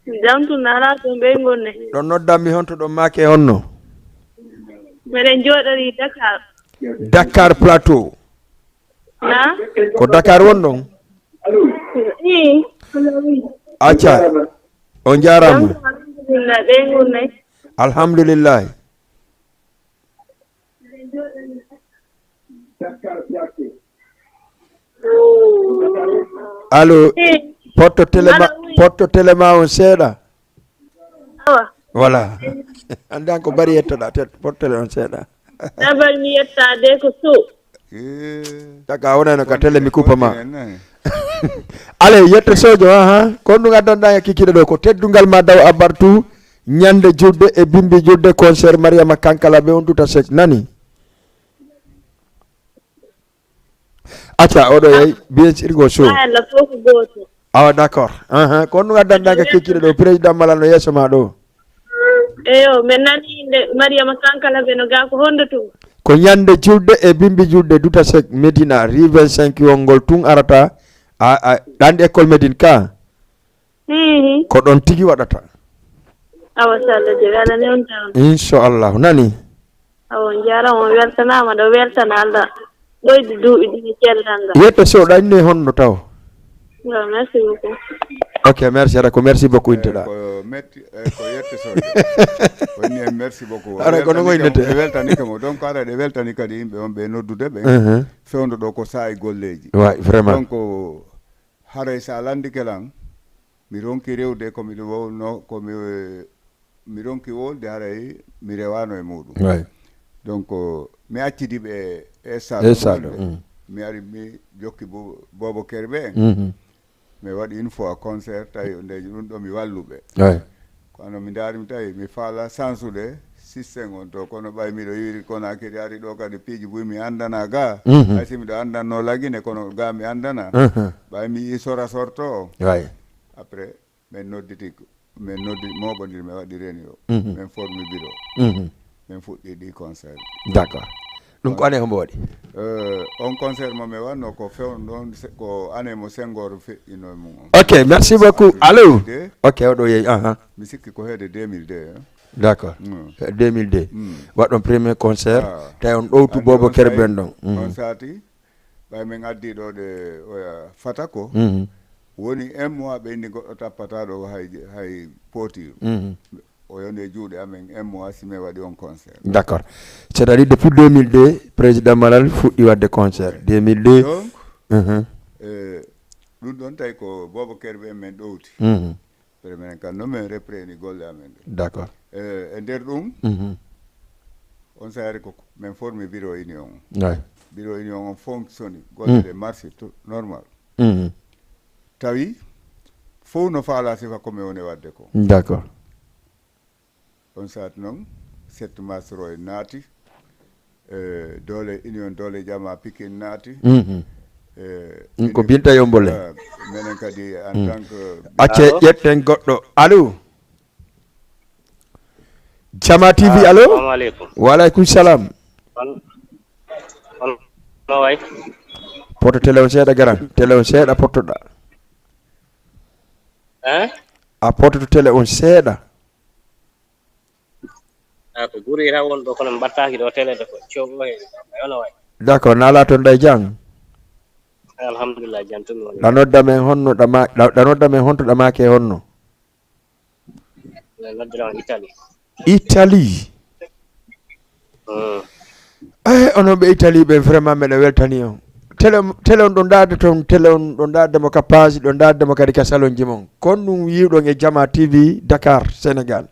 Jam tun, alaa toon ɓe ngonne. Ɗon noddanmi honto ɗon maake honno? Meɗen jooɗori Dakar. Dakar Plateau. Na? Ko Dakar won ɗon? Ii. Acca. On jaaraama. Jam tun, alhamdulillah, ɓe ngonne. Alhamdulillah. Allo, potto télé ma, potto télé ma on seeɗa. Awa. Voilà. Anndan ko bari yettoɗa, te-, potto télé on seeɗa. Dabal mi yetta de ko so. Eh. Taka wonano ka télé mi kupa ma. Allez, yetto sojo, aha. Kon ɗum addanɗa e kikiɗe ɗo ko teddungal ma daw abartu ñande julde e bimbi julde concert Mariama Kankala ɓe on duta sek nani. Acca, oɗo yeey, bien sûr, go show. Alla fof ko gooto. Awa, d'accord. Aha, ko honno ngaddanɗa ka kecciɗo ɗo, président Malal no yeeso ma ɗo? Eyo, min nani inde Mariama Kankala ɓe no ga ko honɗo tun? Ko ñande julde e bimbi julde duta sek Medina, rue vingt-cinq wongol tun arata, a, a, ɗanɗi école Medine ka? Hihi. Ko ɗon tigi waɗata. Awa, so Allah jaɓi, Allah newna on. Inchallahu. Nani? Awa, on jaaraama, on weltanaama, ɗo weltana Allah. Ɓoydi duuɓi ɗiɗi cellal ngal. Yetto Sow, ɗanni honno taw? Yo, merci beaucoup. Ok, merci. Aɗa ko merci beaucoup inteɗa. Eh, ko metti, eh, ko Yetto Sow. Woni en merci beaucoup. Aɗa ko no goynete. Ɓe weltani kamo. Donc, aɗa ɗe weltani kadi yimɓe on ɓe noddude ɓe. Mhm. Fewndo ɗo ko saa'i golleeji. Waay, vraiment. Donc, haray so a landike lan, mi ronki rewde ko mi wowno, ko mi, mi ronki wolde, haray mi rewano e muɗum. Waay. Donc, mi accidi ɓe e stade. E stade, mm. Mi ari mi jokki bo-, Bobo Kerbe en. Mhm. Mi waɗi une fois concert, tawi nde ɗum ɗo mi walluɓe. Waay. Kono mi ndaari mi tawi mi faala sansude système on to, kono ɓay miɗo yiwiri Conakry, ari ɗo kadi piiji buy mi anndana ga. Mhm. Hay si miɗo anndanno Lagine, kono ga mi anndana. Mhm. Ɓay mi yi sora sorto o. Waay. Après, min nodditi, min noddi, moɓondiri, min waɗi réunion. Mhm. Min formi bureau. Mhm. Min fuɗɗi ɗi concert. D'accord. Ɗum ko année hombo waɗi? Euh, on concert mo mi wanno ko fewndo ɗon, se-, ko année mo Senghor feƴƴino e mum on. Ok, merci beaucoup. Allô? Deux mille deux. Ok, oɗo yeeyi, aha. Mi sikki ko heede deux mille deux, hein. D'accord. Mm. Deux mille deux. Mm. Waɗɗon premier concert, ah, tawi on ɗowtu Bobo Kerbe en ɗon. Mm. On saati, ɓay min addi ɗo ɗe oya fata ko. Mhm. Woni un mois ɓe inni goɗɗo tappata ɗo hay, hay potir. Mhm. O yoni e juuɗe amen un mois si min waɗi on concert. D'accord. C'est-à-dire depuis deux mille deux, président Malal fuɗɗi waɗde concert. Deux mille deux. Donc, mhm, eh, ɗum ɗon tawi ko Bobo Kerbe en min ɗowti. Mhm. Après minen kam no min repreni golle amen ɗe. D'accord. Eh, e nder ɗum, mhm, on saari ko min formi bureau union. Waay. Bureau union on fonctionne, golle, mm, ɗe marche tout normal. Mhm. Tawi fof no faala sifa ko mi woni waɗde ko. D'accord. On saati noon, sept mars o e naati, eh, doole, Union Doole Jama Pikin naati. Mhm. Eh, ɗum ko Binta Yombole. Eh, minen kadi en, mm, tant que... Acce, allo? Ƴetten goɗɗo. Allo? Jama T V, ah, allo? Assalamu aleykum. Wa aleykum salam. On, on, no way? Poto télé on seeɗa, garan. Télé on seeɗa pottoɗa. Hein? A pototo télé on seeɗa. A ko guri tan won ɗo, kono mi ɓattaaki ɗo télé de ko coogo he. Ay, ono way? D'accord, na ala toon ɗay jam? Alhamdulillah, jam tun woni. Ɗa nodda men honno ɗa ma-, ɗa, ɗa nodda men honto ɗa maake honno? Mi noddira on Italie. Italie? Mm. Eh, onon ɓe Italie ɓen, vraiment, meɗa weltani on. Télé, télé on ɗo ndaarde toon, télé on ɗo ndaarde mo ka page, ɗo ndaarde mo kadi ka salon ji mon. Kon ɗum yiwɗon e Jama T V, Dakar, Sénégal.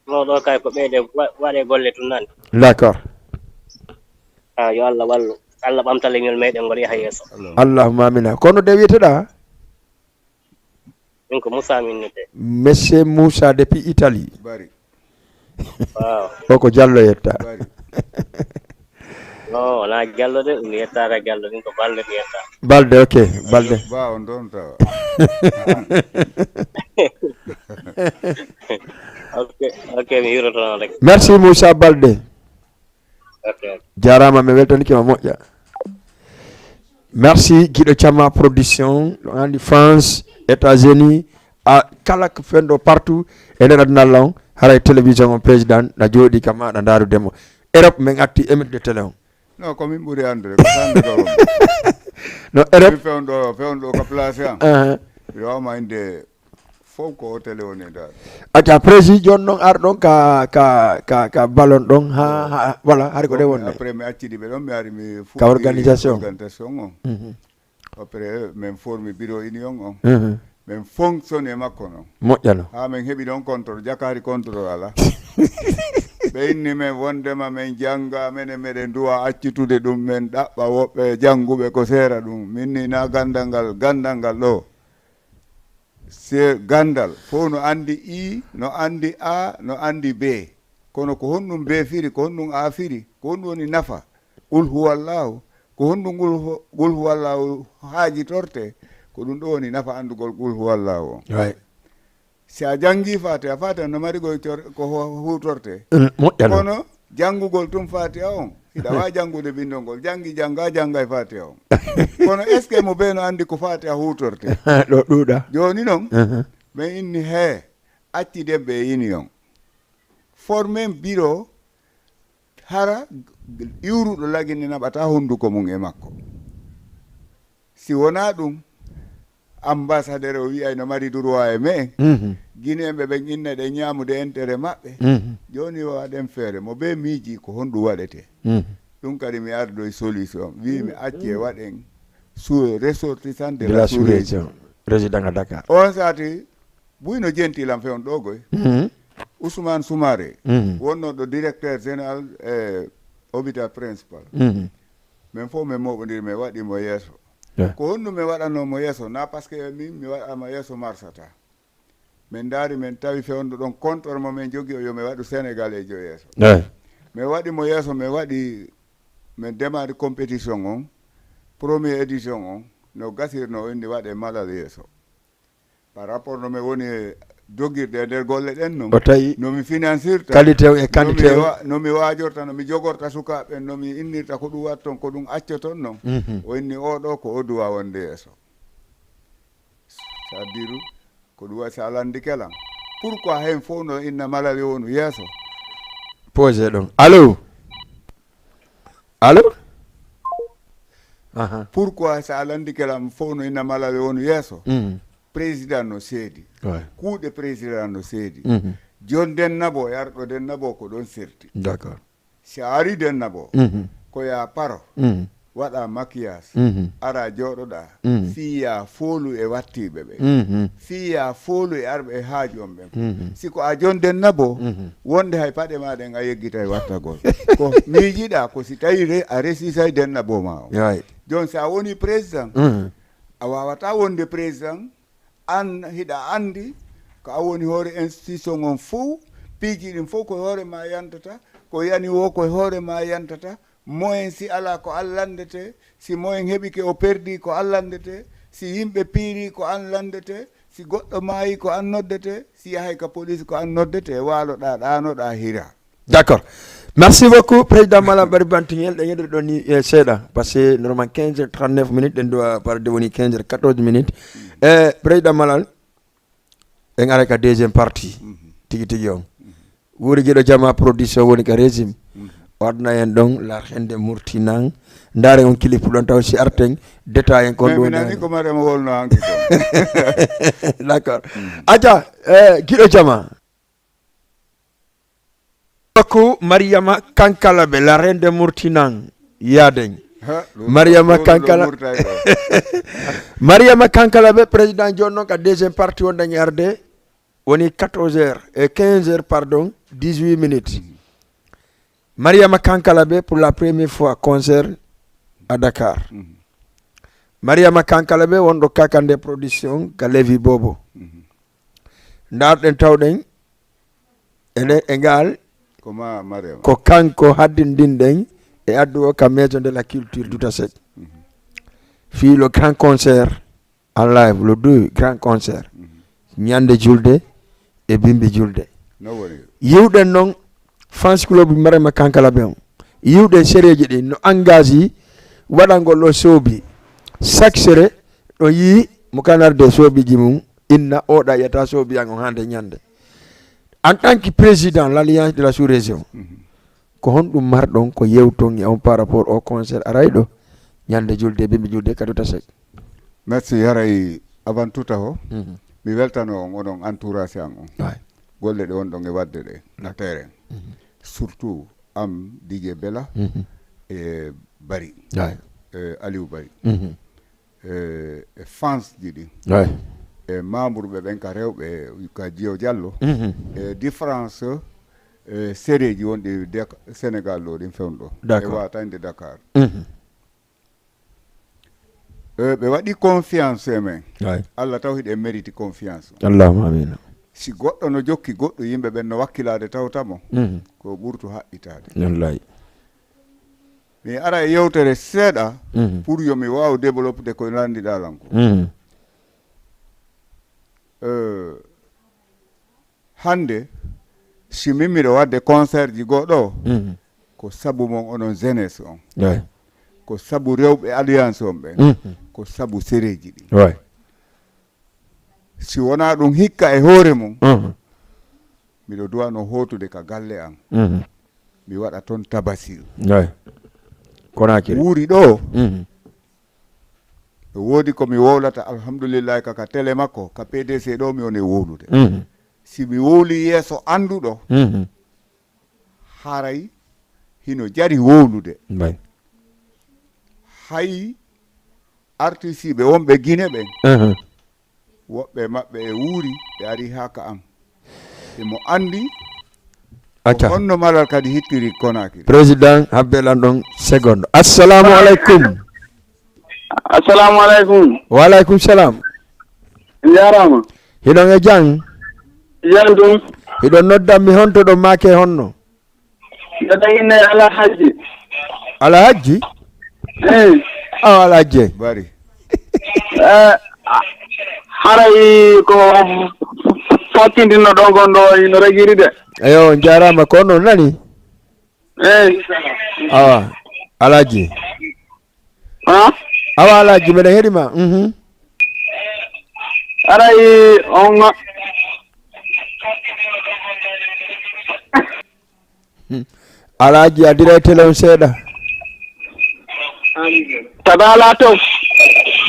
No ɗo kay ko ɓeyde wa-, waɗe golle tun nani. D'accord. Ah, yo Allah wallu. Allah ɓamta leñol meɗen ngol yaha yeeso. Allahumma amina. Kono de wiyeteɗa? Min ko Moussa min nodde. Monsieur Moussa depuis Italie. Bari. Waaw. O ko Diallo yetta. Bari. Non, wonaa Diallo de, mi yettaaka Diallo, min ko Balde mi yetta. Balde, ok, Balde. Ba on ɗon tawa. Ok. Ok, mi hiroto noon rek. Merci Moussa Balde. Ok, ok. Jarama, mi weltanike ma moƴƴa. Merci Guiɗo Cama Production, ɗo andi France, États-Unis, a kala ko fenɗo partout e nder aduna Allah on, haray télévision on président na jooɗi ka maɗa ndarude mo. Europe min atti émettre de télé on. Non, ko min ɓuri anndude ko sannde ɗo won. No Min Europe. Fewndo fewndo ka place am. Uh-huh. Miɗo wawma inde fof ko o télé woni dal. Acca président, joni noon ar ɗon ka ka ka ka ballon ɗon ha ha voilà hari ko ɗe wonde. Après mi accidi ɓe ɗon mi ari mi fuɗɗi Ka organisation. Organisation on. Mhm. Après min formi bureau union on. Mhm. Min fonctionne e makko noon. Moƴƴano. Ha min heɓi ɗon contrôle, jakaari contrôle ala. Ɓe inni men wondema min jannga, menen meɗen duwa accitude ɗum, min ɗaɓɓa woɓɓe jannguɓe ko seera ɗum. Min ni na ganndal ngal, ganndal ngal ɗo. Se ganndal fof no anndi I, no anndi A, no anndi B. Kono ko honɗum B firi, ko honɗum A firi, ko honɗum woni nafa? Qul huwallahu, ko honɗum qul hu-, qul huwallahu haajitorte? Ko ɗum ɗo woni nafa anndugol qul huwallahu on. Way. Si a janngi Fatiha, Fatiha no mari goy cor-, ko ho-, huutorte. Mm, moƴƴano. Kono janngugol tun Fatiha on, hiɗa waawi janngude binndol ngol, janngi jannga, jannga e Fatiha on. Kono est-ce que mo bee no anndi ko Fatiha huutorte? Ɗo ɗuuɗa. Jooni noon, Mhm. min inni hee, acci debbe e union. Formen bureau, hara iwruɗo lagine naɓata hunnduko mum e makko. Si wonaa ɗum, ambassadeur o wi'ay no mari droit e me'en. Mhm. Guinéen ɓe ɓen inna ɗen ñaamude intérêt maɓɓe. Mhm. Jooni o waɗen feere, mo bee miiji ko honɗum waɗetee. Mhm. Ɗum kadi mi ardoy solution. Wi'i mi acci e waɗen sous ressortissant de De la la sous-région. sous-région. Résident à Dakar. On sati, buy no jenti lan fewn ɗo goy. Mhm. Ousmane Soumaré, Mhm. wonno ɗo directeur général e hôpital principal. Mhm. Min fof min moɓodiri, min waɗi mo yeeso. Yeah. Ko honɗum min waɗanno mo yeeso? Na parce que min mi waɗama yeeso marsata. Min ndaari, min tawi fewndo ɗon kontor mo min jogi o, yo mi waɗu Sénégal e jo yeeso. Eyi. Min waɗi mo yeeso, min waɗi, min demari compétition on, première édition on, no gasirno o inni waɗe Malal yeeso. Par rapport no mi woni e dogirde e nder golle ɗen non, O tawi no mi financirta, qualité o e no mi quantité o. wa-, no mi waajorta, no mi jogorta sukaaɓe, no mi innirta ko ɗum watton, ko ɗum accoton non. Mhm. O inni oɗo ko o duwa wonde yeeso. C'est-à-dire, ko ɗum waɗi sa landike lan. Pourquoi hen fof no inna Malal wonu yeeso? Posé ɗon. Allo? Allo? Aha. Pourquoi sa landike lan fof no inna Malal wonu yeeso? Mhm. Président no seedi. Ouais. Kuuɗe président no seedi. Mhm. Jonden nabo e arɗo den nabo ko ɗon serti. D'accord. Si a ari den nabo, Mhm. ko ya paro, Mhm. waɗa maquillage, Mhm. ara jooɗoɗa, Mhm. fiya foolu e wattiɓe ɓe. Mhm. Fiya foolu e arɓe e haaju on ɓen. Mhm. Si ko a jonden nabo, mhm, wonde hay paɗe ma ɗen a yeggitay wattagol. Ko miijiɗa ko si tawi re-, a resisay den nabo ma o. Yaay. Jon si a woni président, mhm, a wawata wonde président, an hiɗa andi ko a woni hoore institution on fof, piiji ɗin fof ko hoore ma yantata, ko yani wo ko hoore ma yantata, moyen si ala ko an landete, si moyen heɓike o perdi ko an landete, si yimɓe piiri ko an landete, si goɗɗo maayi ko an noddete, si yahay ka police ko an noddete, waaloɗa ɗaanoɗa hira. D'accord. Merci beaucoup, président Malam Bari Bantingel. Ɗen yeɗude ɗon ni, eh, seeɗa, parce que normal quinze heures trente-neuf minutes, ɗen doit parde woni quinze heures quatorze minutes. Eh, président Malal, en ara ka deuxième partie. Mhm. Tigi tigi on. Mhm. Wuuri giɗo jama production woni ka régime. Mhm. O adna en ɗon la hende murtinan. Ndare on clip ɗon taw si arten détail en kon. Mais ɗum mi nani woni. Ko Marema wolno hanki ko. D'accord. Mhm. Aja, eh, giɗo jama. Ko Mariama Kankalabe, la reine de Murtinan, Yaden. Ha, ɗum, Mariama ɗum, ɗum Kankala-, Murtay ko. Mariama Kankalabe, président jooni noon ka deuxième partie wonɗen e arde, woni quatorze heures, e quinze heures, pardon, dix-huit minutes. Mhm. Mariama Kankalabe, pour la première fois, concert à Dakar. Mhm. Mariama Kankalabe, wonɗo Kakande Production, ka Lévi Bobo. Mhm. Ndaarɗen tawɗen, eɗen e ngaal, ko ma Mariama. Ko kanko haddindinɗen e addu o ka Maison de la Culture Dutasek. Mhm. Fii le grand concert en live, le deux grand concert. Mhm. Ñande julde e bimbi julde. Yiwɗen noon fans club Marema Kankalabe on. Yiwɗen sereeji ɗi no engagé waɗangol ɗo soobi. Chaque sere ɗo yii mo kanarde soobiji mum, inna oɗa yiyata soobi an on hande ñande. En tant que président l'Alliance de la sous-région, ko honɗum marɗon ko yewton e on par rapport au concert arayɗo ñande julde, bimbi julde Kaduta Seck? Merci. Haray avant tout taho, mi weltano on onon entourage an on. Golle ɗe wonɗon e waɗde ɗe na terrain. Surtout am, D J Bella, e Bari, e Aliou Bari, e e fans ji ɗi, e membre ɓe ɓen ka rewɓe, ka Jiyo Diallo, e différence e sereji wonɗi Sénégal ɗo ɗin fewndo e watañde Dakar. E ɓe waɗi confiance e men. Allah taw hiɗen mérite confiance. Allahumma amina. Si goɗɗo no jokki goɗɗo, yimɓe ɓen no wakkilaade tawta mo, ko ɓurtu haɓɓitaade. Wallahi. Mi ara e yewtere seeɗa pour yo mi waaw développer ko landiɗaa lan ko. Euh, hannde, si min miɗo waɗde concert ji goo ɗo, ko sabu mon onon jeunesse on. Ko sabu rewɓe Alliance on ɓen. Ko sabu sereji ɗi. Si wonaa ɗum hikka e hoore mum, miɗo duwano hootude ka galle an. Mi waɗa toon tabasir. Konakiri. Wuuri ɗo, no woodi ko mi wowlata, alhamdulillahi, ka, ka télé makko, ka P D C ɗo mi woni wowlude. Si mi wowli yeeso annduɗo, haray hino jari wowlude. Hay artisiiɓe wonɓe Gine ɓen, woɓɓe maɓɓe e wuuri, ɓe ari haa ka am. Imo anndi ko honno malal kadi hittiri Konakiri. Président, habbe lan ɗon seconde. Assalamu alaikum. Assalamu alaikum. Wa alaikum salam. Jarama. Hiɗon e jam? Jam ɗum. Hiɗon noddan mi honto ɗon maake honno? Mbeɗa inne Alhaji. Alhaji? Eyi. Awa Alhaji. Bari. Eh, haray ko fakkindinno ɗon kon ɗo ino ragiri de. Eyo, jarama ko non nani? Eyi. Awa, Alhaji. Ha? Awa Alhaji, meɗen heɗi ma. Mhm. Haray on. Alhaji, a dira e télé on seeɗa. Taɗa alaa toon.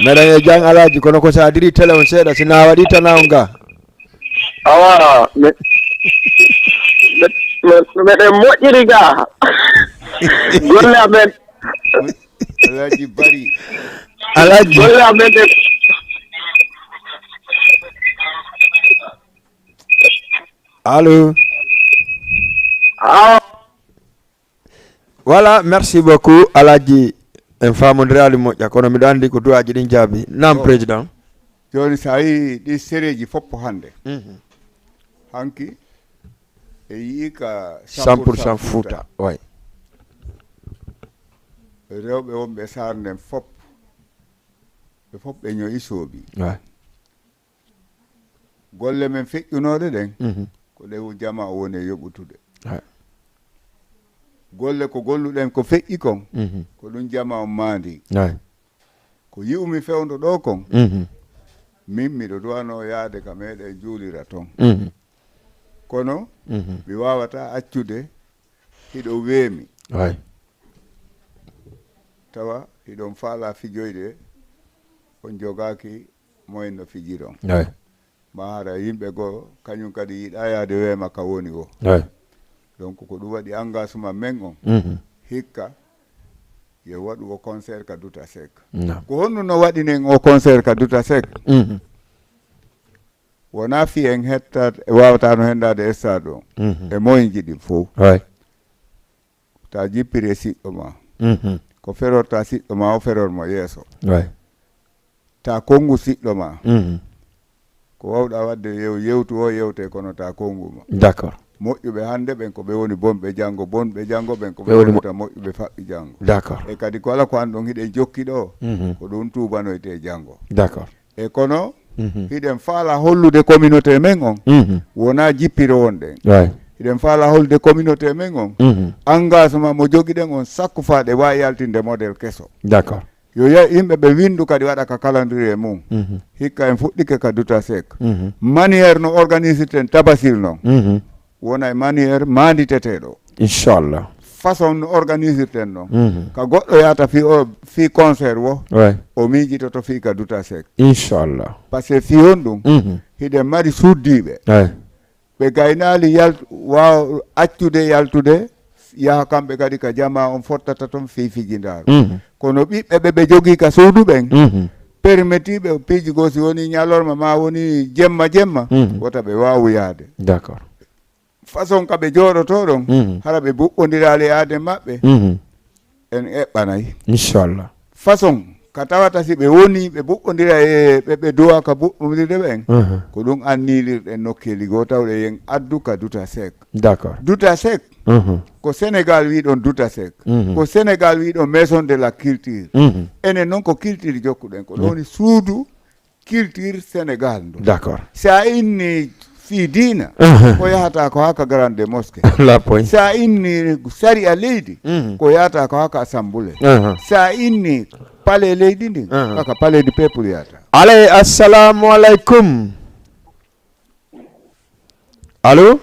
Meɗen e jam Alhaji, kono ko sa diri télé on seeɗa, si na waɗi tana on ga. Awa, me, me, me, meɗen moƴƴiri ga. Golle amen. Alhaji Bari. Alhaji. Golle amen ɗe. Allo. Awa. Voilà, merci beaucoup Alhaji. En famondiraali moƴƴa, kono miɗo anndi ko duwaaji ɗin jaabi. Naam, président. Jooni, so a yii ɗi sereeji fof hannde, hanki e yii ka Cent pour cent Fouta, oui. Rewɓe wonɓe Saar nden fof, ɓe fof ɓe ñoyi soobi. Oui. Golle men feƴƴunooɗe ɗen, ko ɗe jama o woni e yoɓutude. Golle ko golluɗen ko feƴƴi kon, ko ɗum jama on maandi. Ko yi'umi fewndo ɗo kon, min miɗo duwanoo yaade ka meɗen juulira ton. Kono mi waawataa accude hiɗo weemi. Tawa hiɗon faalaa fijoyde, on jogaaki moyen no fijiron. Ma hara yimɓe goo, kañum kadi yiɗaa yaade weema ka woni woo. Donc ko ɗum waɗi engagement men on. Hikka yo waɗu o concert ka Duta Seck. Ko honno no waɗinen o concert ka Duta Seck? Wonaa fii en hetta, waawataano henndaade e stade o. E moyen ji ɗin fof. Ta jippiri e siɗɗo ma, ko ferorta siɗɗo ma o feror mo yeeso. Ta konngu siɗɗo ma, ko wawɗa wadde yew yewtu o yewte, kono ta konngu ma. D'accord. Moƴƴuɓe hannde ɓen ko ɓe woni bonɓe janngo, bonɓe janngo ɓen ko ɓe wonata moƴƴuɓe faɓɓi janngo. D'accord. E kadi ko ala ko an ɗon hiɗen jokki ɗo, ko ɗum tuubanoyte janngo. D'accord. E kono Mhm. Hiɗen faala hollude communauté men on. Mhm. Wonaa jippiro wonɗen. Waay. Hiɗen faala hollude communauté men on. Mhm. Engagement mo jogiɗen on sakko faa ɗe waawi yaltinde modèle keso. D'accord. Yo ya-, yimɓe ɓe winndu kadi waɗa ka calendrier mum. Mhm. Hikka en fuɗɗike ka Duta Seck. Mhm. Manière no organisirten Tabasil non. Mhm. Wona e manière maanditeteeɗo. Inchallah. Façon no organisirten non. Mhm. Ka goɗɗo yahata fii o, fii concert wo, Ouais. o miijitoto fii ka Duta Seck. Inchallah. Parce que fii on ɗum, Mhm. hiɗen mari suddiiɓe. Ouais. Ɓe gaynaali yalt-, waaw accude yaltude, yaha kamɓe kadi ka jamaa on fottata ton fii fijindaaru. Mhm. Kono ɓiɓɓe ɓe ɓe jogii ka suudu ɓen, Mhm. permettiiɓe piiji goo si woni ñalorma maa woni jemma jemma, Mhm. wota ɓe waawu yahde. D'accord. Façon ka ɓe jooɗotoo ɗon, Mhm. hara ɓe buɓɓondiraali e aade maɓɓe, Mhm. en eɓɓanay. Inchallah. Façon ka tawata si ɓe woni ɓe buɓɓondira e ɓe, ɓe duwa ka buɓɓondirde ɓen, Mhm. ko ɗum anniilirɗen nokkeeli goo tawɗe yen addu ka Duta Seck. D'accord. Duta Seck, Mhm. ko Sénégal wii ɗon Duta Seck. Mhm. Ko Sénégal wii ɗon Maison de la Culture. Mhm. Enen noon ko culture jokkuɗen, ko ɗo Mhm. woni suudu culture Sénégal ndu. D'accord. Si a inni fii diina, Uh-huh. ko yahata ko haa ka grande mosquée. La point. Si a inni sariya leydi, Mhm. ko yahata ko haa ka assemblée. Uh-huh. Si a inni palais leydi ndin, Uh-huh. ko ka palais du peuple yahata. Alay, assalamu alaikum. Allo?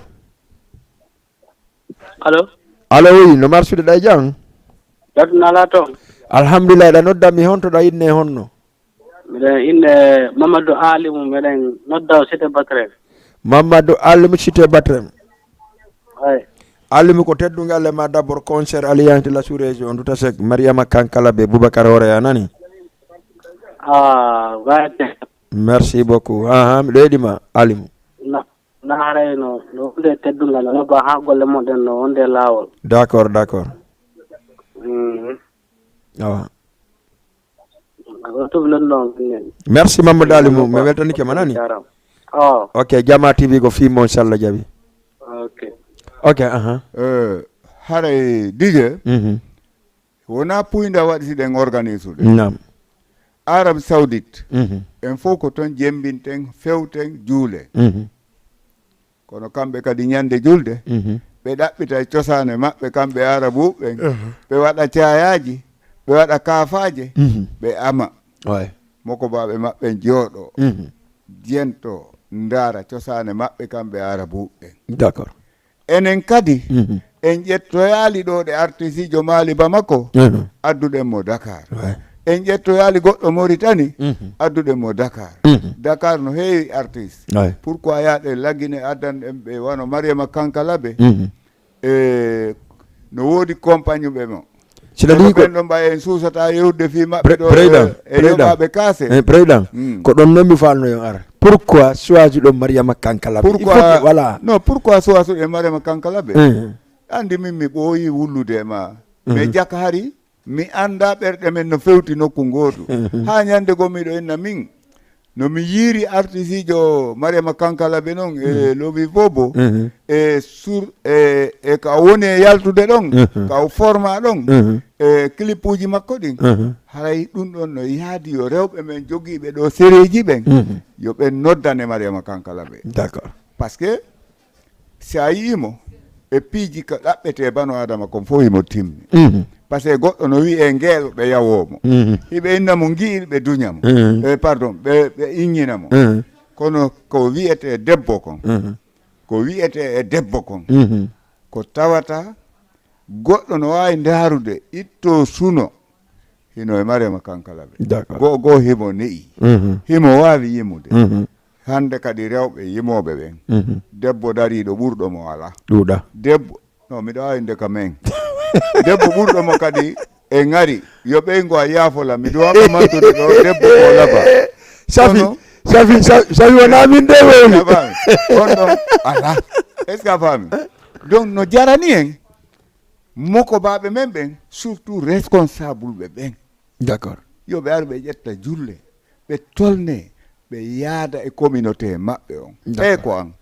Allo? Allo, oui, no marsude ɗa e jam? Daduna ala toon. Alhamdulillah, ɗa nodda mi honto ɗa inne honno? Miɗen inne Mamadou Alimu, miɗen nodda o Cité Batrem. Mamadou Alimu Cité Batrem. Ay. Alimu ko teddungal e ma d'abord concert Alliance de la sous-région, Duta Seck, Mariama Kankala be Boubacar Hoore a nani? Ah, wayde. Merci beaucoup. Aha, miɗo heɗi ma, Alimu. Na, na haray no, no hunde teddungal, no ba ha golle mon ɗen no hunde laawol. D'accord, d'accord. Mhm. Awa. Merci Mamadou Alimu, mi weltanike ma nani? Jarama. Oh. Ok, Jama T V ko fii mon, inchallah jaɓi. Ok. Ok, aha. Eh, haray D J, Mhm. wona puynda waɗi si ɗen organise ɗe. Naam. Arabie Saoudite, Mhm. en fof ko toon jembinten, fewten, juulen. Mhm. Kono kamɓe kadi ñande julde, Mhm. ɓe ɗaɓɓita e cosaane maɓɓe, kamɓe Arabuuɓe ɓen. Mhm. Ɓe waɗa caayaaji, ɓe waɗa kaafaaje, Mhm. ɓe ama. Ouais. Mokobaaɓe maɓɓe jooɗo, Mhm. jento, ndaara cosaane maɓɓe, kamɓe Arabuuɓe ɓen. D'accord. Enen kadi, Mhm. en ƴettoyaali ɗo ɗe artisiijo Maali Bamako, Mhm. adduɗen mo Dakar. Ouais. En ƴettoyaali goɗɗo Moritani, Mhm. adduɗen mo Dakar. Mhm. Dakar no heewi artiste. Ouais. Pourquoi yaaɗe Lagine addan en ɓe wano Mariama Kankalabe? Mhm. E no woodi compagnie ɓe mo. Cela dit ko ɓen ɗon mbaye en suusata yewde fii maɓɓe Pre-, ɗo président, e, e président. Yoɓaaɓe kaase. Eh, président, Mm. ko ɗon noon mi faalno yon ara. Pourquoi choisi ɗon Mariama Kankalabe? Il faut que, voilà. Non, pourquoi choisi ɗon Mariama Kankalabe? Eh. Andi min mi ɓooyi wullude e ma. Mhm. Mais jaka hari, mi annda ɓerɗe men no fewti nokku ngootu. Mhm. Haa ñande goo miɗo inna min, no mi yiiri artisiijo Mariama Kankalabe noon e Mhm. Lowi Bobo, Mhm. e sur, e, e ka o woni e yaltude ɗon, Mhm. ka o forma ɗon, Mhm. e clipuuji makko ɗin. Mhm. Haray ɗum ɗon no yaadi yo rewɓe men jogiiɓe ɗo sereeji ɓen, Mhm. yo ɓen noddane Mariama Kankalabe. D'accord. Parce que si a yii mo, e piiji ka ɗaɓɓetee bano Adama kon fof himo timmi. Mhm. Parce que goɗɗo no wi'ee ngeel ɓe yawoo mo. Mhm. Hiɓe inna mo ngi'il ɓe duña mo. Mhm. Eh, pardon, ɓe, ɓe inñina mo. Mhm. Kono ko wi'etee debbo kon, Mhm. ko wi'etee e debbo kon, Mhm. ko tawata goɗɗo no waawi ndaarude, ittoo suno, hino e Mariama Kankalabe. D'accord. Goo goo himo ne'i. Mhm. Himo waawi yimude. Mhm. Hannde kadi rewɓe yimooɓe ɓen, Mhm. debbo dariiɗo ɓurɗo mo alaa. Ɗuuɗa. Debbo, no, miɗo awi nde ka men. Debbo ɓurɗo mo kadi e ŋari, yo ɓeyngu a yaafola, miɗo waɗa mantude ɗo, debbo ko laba. Safi, Kono safi, safi, safi, wonaa min de wowli. A faami? On ɗon alaa. Est-ce que a faami? Donc, no jarani en, mokobaaɓe men ɓen, surtout responsable ɓe ɓen. D'accord. Yo ɓe ar ɓe ƴetta julle, ɓe tolne, ɓe yaada e communauté maɓɓe on. D'accord. Ɓee ko an.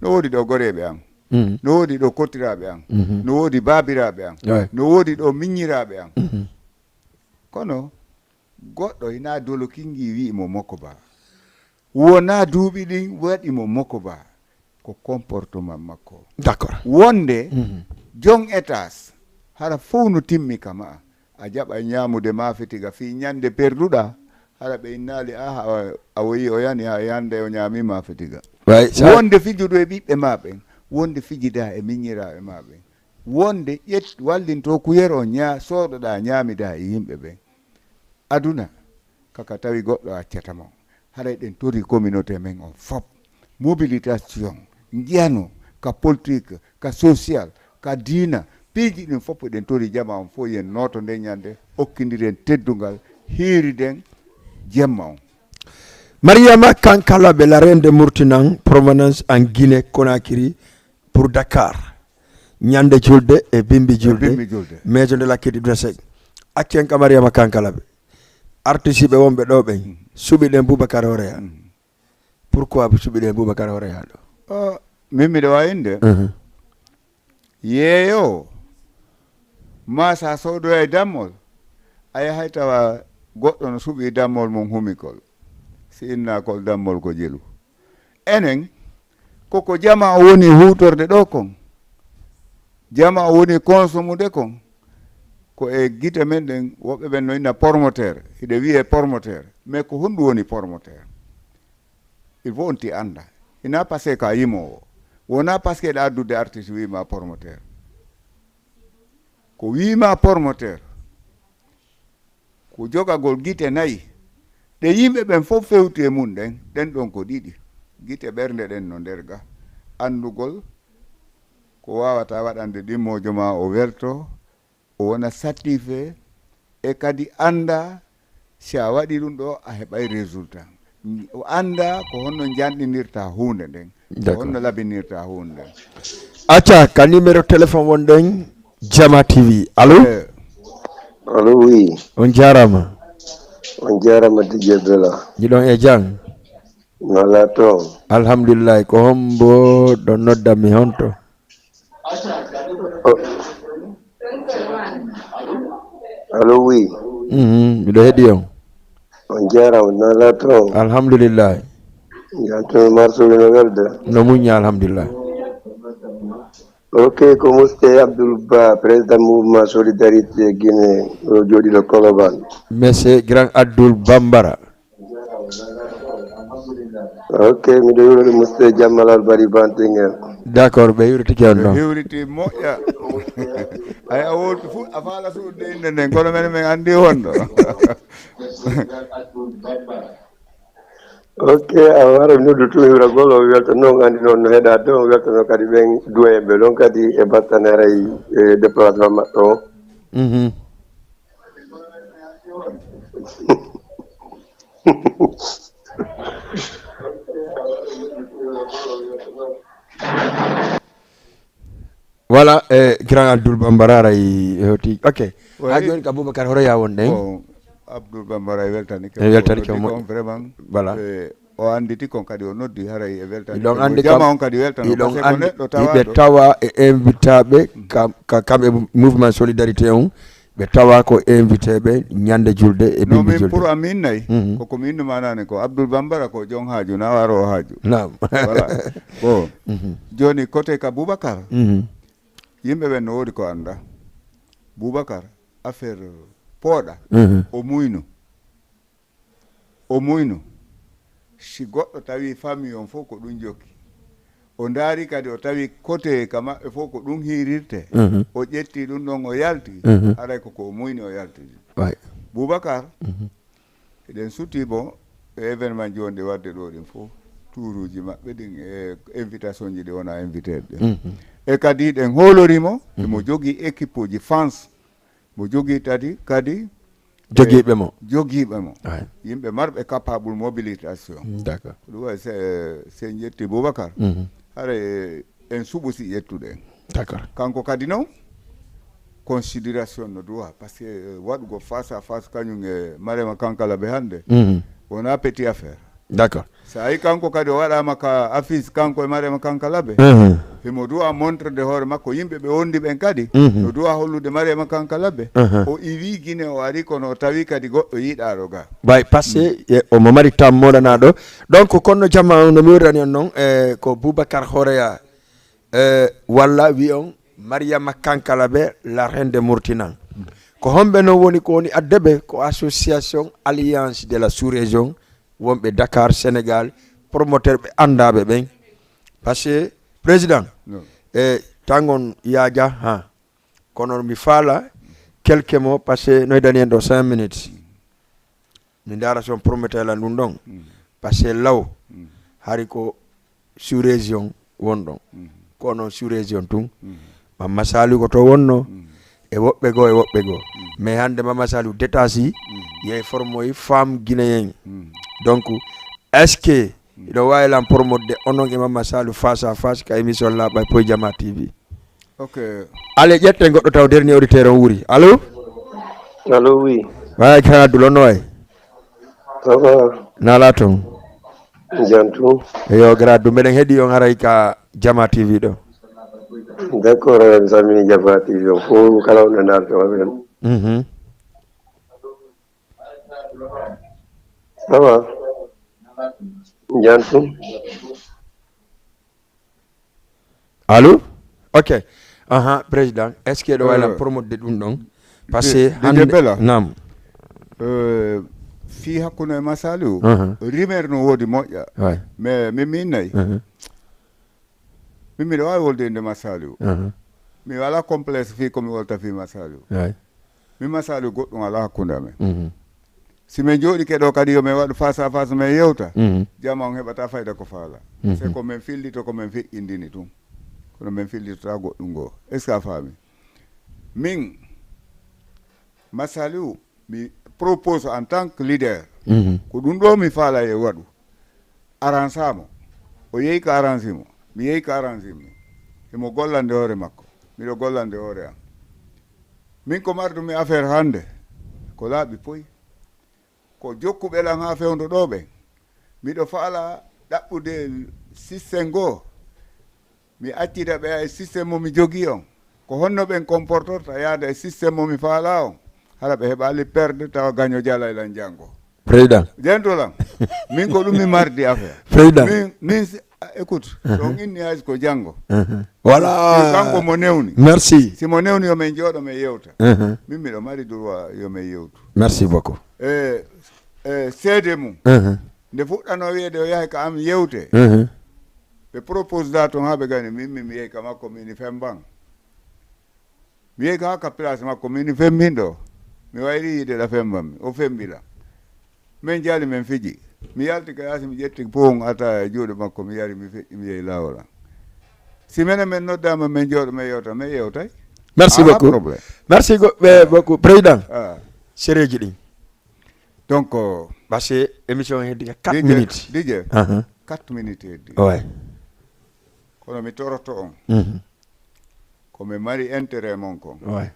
No woodi ɗo goreeɓe an. Mhm. No woodi ɗo kottiraaɓe an. Mhm. No woodi baabiraaɓe an. Ouais. No woodi ɗo miññiraaɓe an. Mhm. Kono goɗɗo hina dolokingi wi'i mo mokobaa. Wonaa duuɓi ɗin waɗi mo mokoba, ko comportement makko. D'accord. Wonde jon étage, hara fof no timmi ka ma'a. A jaɓa ñaamude maafe tiga fii ñande perduɗa, hara ɓe innaali, aha, a woyi o yani, ha yande o ñaami maafe tiga. Wonde fijuɗo e ɓiɓɓe ma ɓen, wonde fijida e miñiraaɓe ma ɓen, wonde ƴet wallinto kuyero ña soodoɗa ñaamida e yimɓe ɓen. Aduna kaka tawi goɗɗo accata mo. Haray ɗen tori communauté men on fop, mobilisation, njiyano ka politique, ka social, ka diina, piiji ɗin fop ɗen tori jama on fof, yen nooto nde ñande, okkindiren teddungal, hiiriden jemma on. Mariama Kankalabe, la reine de Murtinan, provenance en Guinée Conakry pour Dakar. Ñande julde e bimbi julde. Bimbi julde. Maison de la culture du Sec. Accen ka Mariama Kankalabe. Artiste ɓe wonɓe ɗo ɓen, suɓi ɗen Boubacar Horeya. Pourquoi ɓe suɓi ɗen Boubacar Horeya ɗo? Oh, min miɗo wawi inde. Yeeyo, ma sa soodoya e dammol, a yahay tawa goɗɗo no suɓi dammol mum humikol. Si innakol dammol ko jelu. Enen, koko jama o woni huutorde ɗo kon, jama o woni konsomude kon, ko e gite men ɗen, woɓɓe ɓen no inna promoteur, hiɗe wiye promoteur, mais ko honɗum woni promoteur? Il faut on ti annda. Ina parce que ka yimoowo. Wona parce que ɗa addude artiste wima promoteur. Ko wima promoteur, ko jogagol gite nayi. Ɗe yimɓe ɓen fof fewti e mum ɗen, ɗen ɗon ko ɗiɗi. Gite ɓernde ɗen no nder ga. Anndugol ko wawata waɗande ɗimmojo ma o welto, o wona satisfait, e kadi annda si a waɗi ɗum ɗo a heɓay résultat. O annda ko honno njanɗinirta huunde nden, ko honno labinirta huunde nden. Acca ka numéro téléphone wonɗen Jama T V. Allo? Eh. Allo, oui. On jaarama. On jaarama, D J Bella. Jiɗon e jam? Wala toon. Alhamdulillahi. Ko hombo ɗo nodda mi honto? Oh. Allo, oui. Mhm, miɗo heɗi on. On jaarama, wala toon. Alhamdulillahi. Jam to marsuɓe no welde. No muñña, alhamdulillahi. Ok, ko Muste Abdoul Ba, président mouvement Solidarité Guinée, o jooɗiiɗo Colobane. Monsieur Grand Abdoul Bambara. Ok, miɗo yuurnude Muste Jammalal Bari Bantingel. D'accord, ɓe yuurtike on ɗon. Ɓe hiwriti moƴƴa. Ay, a wowti fu, a faala suuɗde innde nden, kono men, men anndi honɗo. Ok, a wara noddu tun hiwragol, o welta noon, anndi noon no heɗa toon, o welta noon kadi ɓen duwayɓe ɗon kadi e battane haray e déplacement maɓɓe on. Mhm. Voilà, eh, grand Abdoul Bambara aray hewti. Ok. Ha joni ka Boubacar Horoya wonɗen. Bon, Abdoul Bambara e weltanike. E weltanike mo. Vraiment. Voilà. Eh, o anditi kon kadi o noddi haray e weltanike. Ɗon andi jama on kadi weltano. Ɗon andi ɓe tawa e invitaɓe ka, ka, kamɓe mouvement solidarité on. Ɓe tawa ko invité ɓe ñande julde e bimbi julde. Pour amin nay, mhm, ko ko mi innu manani ko Abdoul Bambara ko jon haaju, na waro haaju. Naam. Voilà. Bon. Mhm. Joni côté ka Boubacar. Mhm. Yimɓe ɓen no woodi ko annda. Boubacar, affaire pooɗa, mhm, o muyno. O muyno. Si goɗɗo tawi famille on fof ko ɗum jokki, o ndaari kadi o tawi côté ka maɓɓe fof ko ɗum hiirirte, mhm, o ƴetti ɗum ɗon o yalti, mhm, haray ko ko o muyni o yaltidi. Way. Boubacar, mhm, eɗen sutti bon e événement jooni ɗi waɗde ɗo ɗin fof, tuuruuji maɓɓe ɗin e invitation ji ɗi wona invité ɓe. Mhm. E kadi ɗen hoolori mo, mhm, emo jogii équipe uji France, mo jogii kadi, kadi jogiiɓe mo. Jogiiɓe mo. Ay. Yimɓe marɓe capable mobilisation. Mm, d'accord. Ko ɗum waɗi se, se en ƴetti Boubacar. Mhm. Hara en suɓusi ƴettude en. D'accord. Kanko kadi noon, considération no duwa, parce que, eh, waɗugo face à face kañum e Marema Kankalabe hannde, mhm, wona petit affaire. D'accord. So a yi kanko kadi o waɗaama ka affiche kanko e Marema Kankalabe, mhm, Himo duwa montrede hoore makko yimɓe ɓe wondi ɓen kadi. Mhm. No duwa hollude Mariama Kankalabe. Aha. O iwi Gine, o ari, kono o tawi kadi goɗɗo yiɗaaɗo ga. Bay, parce que, e, omo mari tam moɗanaaɗo. Donc, kono jama on no mi wirdani on non, e, ko Boubacar Horeya, e, walla wi on Mariama Kankalabe, la reine de Murtinan. Ko homɓe non woni ko woni addeɓe? Ko association Alliance de la Sous-Région, wonɓe Dakar, Sénégal, promoteur ɓe anndaaɓe ɓen. Parce que, président, non, e tangon yaaja, ha. Kono mi faala, quelques mots, parce que no e dani en ɗo cinq minutes. Mi ndaara si on promettre lan ɗum ɗon. Mm. Parce que law, mm, hari ko sous-région won ɗon. Mm. Ko non sous-région tun. Mm. Mamma Saliou ko to wonno. Mm. E woɓɓe goo, e woɓɓe goo. Mm. Mais hannde Mamma Saliou détachi, mm, yehi formoyi femme guinéen. Mm. Donc, est-ce que, mm, hiɗo waawi lan promettre onon e Mamma Saliou face à face ka émission Laaɓa e Poy Jama T V? Ok. Ale, ƴetten goɗɗo taw, dernier auditeur on wuri. Allo? Allo, oui. Waay, Grand Abdoul, on no wayi? Ça va? Nala toon? Jam tun. Yo, Grand Abdoul, meɗen heɗi on haray ka Jama T V ɗo. D'accord, en salmini Jama T V on fof, kala on e ndaarto amen. Mhm. Ça va? Jam tun. Allo? Ok. Aha, président, est-ce que ɗo wayla, euh, promote de ɗum ɗon? Parce que hannde, Bella, nam. Euh, fii hakkunde e Masaliou, aha, rumeur no woodi moƴƴa. Ouais. Mais min mi innay. Aha. Min miɗo waawi wolde innde Masaliou. Aha. Mi wala complexe fii ko mi wolta fii Masaliou. Ouais. Min Masaliou goɗɗum alaa hakkunde amen. Mhm. Si min jooɗike ɗo kadi yo min waɗu face à face, min yewta, mhm, jama on heɓata fayda ko faala. Mhm. C'est ko min fillito, ko min feƴƴindini ɗum. Kono min fillitota goɗɗum goo. Est-ce que a faami? Min, Masaliou, mi propose en tant que leader. Mhm. Ko ɗum ɗo mi faala e waɗu. Aransa mo. O yehi ko aransi mo. Mi yehi ko aransi mo. Himo gollande hoore makko. Miɗo gollande hoore am. Min ko mardu mi affaire hannde. Ko laaɓi poy. Ko jokkuɓe lan haa fewndo ɗo ɓen. Miɗo faala ɗaɓɓude système goo. Mi accita ɓe e système mo mi jogii on. Ko honno ɓen comportorta yaada e système mo mi faala on? Hara ɓe heɓaali perde tawa gaño jalay lan janngo. Président. Jento lan. Min ko ɗum mi mardi affaire. Président. Min, min si, a, écoute, uh-huh, ɗon inni hayso ko janngo. Uh-huh. Voilà. Si kanko mo newni. Merci. Si mo newni yo min jooɗo min yewta. Uh-huh. Min miɗo mari droit yo min yewtu. Merci beaucoup. E, e seede mum. Uh-huh. Nde fuɗɗanoo wiyeede o yahay ka am yewte, mhm, ɓe propose da toon haa ɓe gani, min, min mi yehi ka makko, mi ini femban. Mi yehi ka haa ka place makko, mi ini femmin ɗo. Mi wayri yiide ɗa femban mi, o fembi lan. Min jaali, min fiji. Mi yalti ka yaasi, mi ƴetti poon ataya e juuɗe makko, mi yari, mi feƴƴi, mi yehi laawol am. Si menen min noddaama, min jooɗo, min yewta, min yewtay. Merci beaucoup. Alaa problème. Merci go-, eh, beaucoup, président. Ah. Sereeji ɗin. Donc, parce que émission heddi ka quatre minutes. D J, ahan, quatre minutes heddi. Ouais. Kono mi toroto on. Mhm. Ko mi mari intérêt mon kon. Ouais.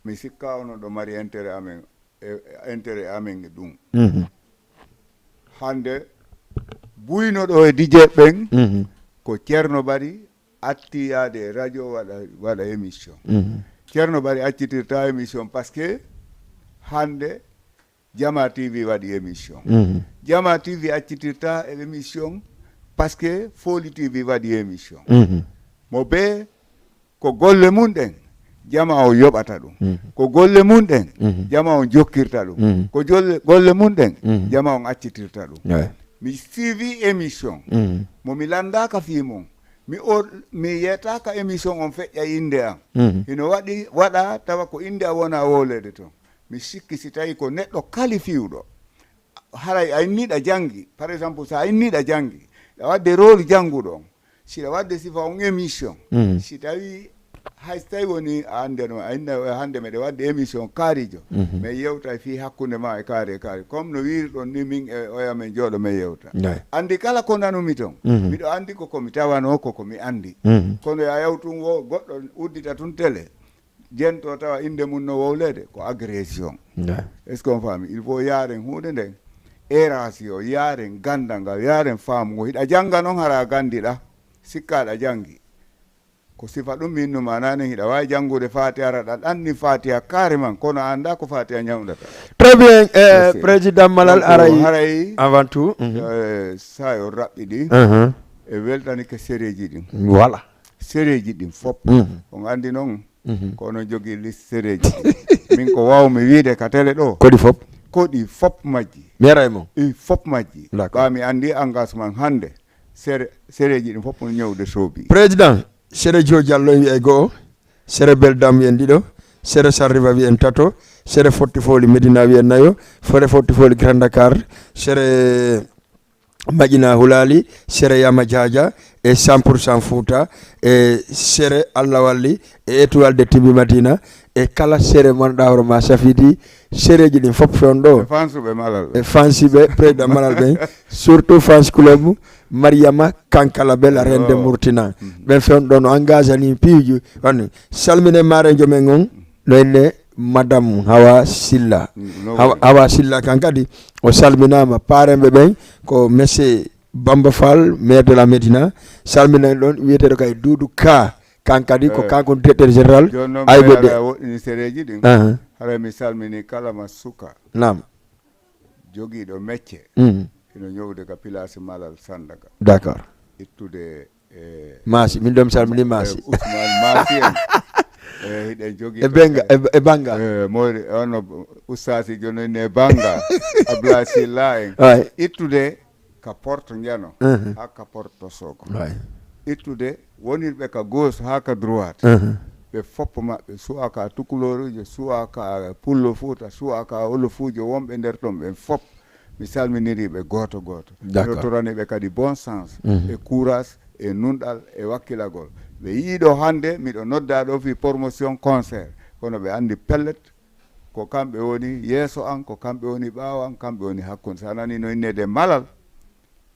Mi sikka onon ɗo mari intérêt amen, e, intérêt amen e ɗum. Mhm. Hannde buyno ɗo e D J ɓen, mhm, ko Ceerno Bari atti yaade e radio waɗa, waɗa émission. Mhm. Ceerno Bari accitirta émission parce que hannde Jama T V waɗi émission. Mhm. Jama T V accitirta e émission parce que Foli T V waɗi émission. Mhm. Mo be ko golle mum ɗen, jama on yoɓata ɗum. Mhm. Ko golle mum ɗen, mhm, jama on jokkirta ɗum. Mhm. Ko jolle, golle mum ɗen, mhm, jama on accitirta ɗum. Ouais. Mi suivi émission, mhm, mo mi lanndaaka fii mum. Mi o, mi yetaaka émission on feƴƴa innde am. Mhm. Hino waɗi, waɗa tawa ko innde am wona wowleede ton. Mi sikki si tawi ko neɗɗo kalifiiwɗo. Haray a inni ɗa janngi. Par exemple, so a inni ɗa janngi, ɗa waɗde rôle jannguɗo on. Si ɗa waɗde sifa on émission, mhm, si tawi hay so tawi woni a anndeno, a inna hannde meɗe waɗde émission kaarijo, mhm, mais yewta fii hakkunde ma e kaari e kaari. Comme no wiiri ɗon ni min e oya men jooɗo men yewta. Ouais. Anndi kala ko nanumi ton, mhm, miɗo anndi ko ko mi tawano, ko ko mi anndi. Mhm. Kono ya yaw tun wo goɗɗo uddita tun télé. Jento tawa innde mum no wowleede, ko agression. Ouais. Est-ce qu'on faami? Il faut yaaren huunde nden, érasio, yaaren ganndal ngal, yaaren faamu ngo. Hiɗa jannga non hara a ganndiɗa, sikka aɗa janngi. Ko sifa ɗum min numa nanen hiɗa waawi janngude Fatiha, aɗa anndi Fatiha carrément, kono a anndaa ko Fatiha ñawndata. Très bien, eh, président Malal aray. Haray avant tout mhm. Eh, sayo raɓɓiɗi uh-huh. E weltanike sereji ɗin. Voilà. Sereji ɗin fop on anndi noon. Ko onon jogii liste sereji ɗin. Min ko waawmi wiide ka télé ɗo, koɗi fop, koɗi fop majji. Mi ara e mon. I fop majji. D'accord. Ɓa mi anndi engagement hannde. Sere sereji ɗin fop on ñawde soobi. Président, sere Joe Diallo en wiyay go'o, sere Beldam wiyen ɗiɗo, sere Sarriva wiyen tato, sere Fotti Foli Medina wiyen nayo, sere Fotti Foli Grand Dakar, sere Maƴina Hulali, sere Yama Jaja, e cent pour cent Fouta, e sere Allah Walli, e Étoile de Tibi Madina, e kala sere mon ɗawro ma safidi, sereji ɗin fop fewndo. E fansuɓe Malal ɓe. E fansiɓe président Malal ɓen, surtout fans club Mariama Kankala Bella Rende Murtina. Ɓen fewndo no engagé ni piiji. Wani salmine marejo men on, no enne madame Hawa Silla. Hawa, Hawa Silla kan kadi o salminama. Paremɓe ɓen ko monsieur Bamba Fall, maire de la Médina, salminen ɗon, wiyeteɗo kay Doudou Ka, kan kadi ko kanko directeur général. Joni noon ayɓe de woɗɗini sereji ɗin. Haray mi salmini kala ma suka. Nam. Jogiiɗo mecce. Ino ñowde ka pilasi Malal Sandaga. D'accord. Ittude e Maasi, min ɗo mi salmini Maasi. Ousmane Maasi en. E hiɗen jogii e benga e, e banga e mori ono ustasi jono ne banga. Abdoulaye Silla en. Ay. Ittude ka porte njano ha ka porte soko. Ittude wonirɓe ka gauche ha ka droite. Ɓe foppo maɓɓe suwa ka tukuloorujo, suwa ka pullo fuuta, suwa ka olofuujo, wonɓe nder ton ɓen fop mi salminiri ɓe gooto gooto. D'accord. Torani ɓe kadi bon sens e courage e nunɗal e wakkilagol. Ɓe yiiɗo hannde miɗo nodda ɗo fi promotion concert, kono ɓe anndi pellet ko kamɓe woni yeeso an, ko kamɓe woni ɓaawo an, kamɓe woni hakkunde. Sa nani no innede Malal,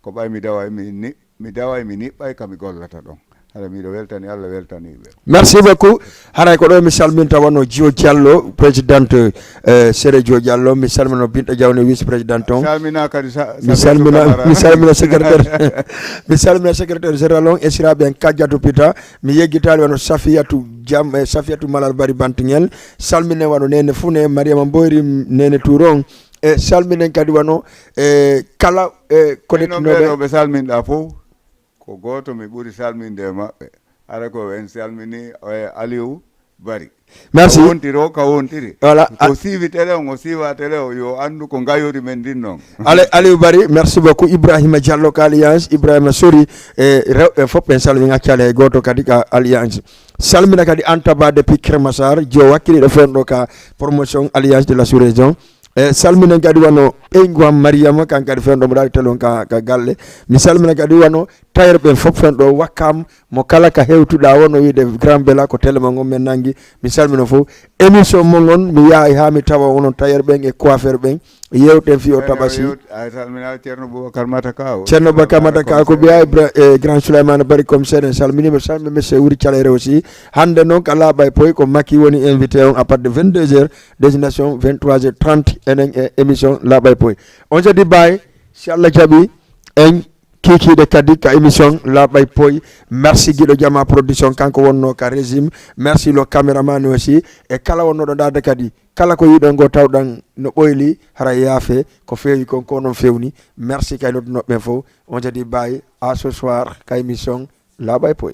ko ɓay mi daway mi ni mi daway mi niɓɓay ka mi gollata ɗon. Hara miɗo weltani Allah, weltani ɓe. Merci beaucoup. Haray ko ɗo mi salminta wano Jio Diallo, présidente, eh, sere Jio Diallo, mi salmino binɗo jawne vice président on. Salmina kadi sa- mi salmina mi salmina secrétaire mi salmina secrétaire général on e siraɓe en Kajjatu Pita. Mi yeggitali wano Safiyatu Jam, eh, Safiyatu Malal Bari Bantingel. Salmine wano Nene Fune, Mariama Mboyri, Nene Touron. E salminen kadi wano e kala e ko dettinooɓe ɓe salminɗa fof. Ko gooto mi ɓuri salminde e maɓɓe. Hara ko en salmini e Aliou Bari. Merci. Ka wontiri o ka wontiri. Voilà. Ko siiwi télé on o siiwa télé o yo anndu ko ngayori men ndin noon. Ale Aliou Bari, merci beaucoup. Ibrahima Diallo ka Alliance, Ibrahima Sori, e rewɓe fof ɓen salmi, ngaccali hay gooto kadi ka Alliance. Salmina kadi Anta Ba depuis Kermassar, jo wakkiliɗo fewndo ka promotion Alliance de la sous-région. E salminen kadi wano ɓeyngu am Mariama, kan kadi fewndo mo ɗaɗi telon ka, ka galle. Mi salmina kadi wano tailleur ɓen fof fewndo wakkam mo kala ka hewtuɗa wono wiide Grand Bella ko télé mo ngon men nangi. Mi salmino fof émission mo ngon mi yahay ha mi tawa wono tailleur ɓen e coiffeur ɓen yewten fi o tabasi. A salmina Ceerno Boubacar Mataka o. Ceerno Boubacar Mataka ko ɓiya Ibra e Grand Souleymane Bari comme seeɗen salminima salmi monsieur Wuri Calere aussi. Hande noon ka laaɓa e poy ko Macky woni invité on à partir de vingt-deux heures. Destination vingt-trois heures trente enen e émission laaɓa e poy. On se dit bye si Allah jaɓi en kikiɗe kadi ka émission laaɓa e poy. Merci Guiɗo Jama Production kanko wonno ka régime. Merci le caméraman aussi e kala wonnoɗo ɗaade kadi. Kala ko yiɗon ngo tawɗan no ɓoyli hara yaafe ko feewi kon ko non fewni. Merci kay noddunoɓe ɓen fof. On se dit bye à ce soir ka émission laaɓa e poy.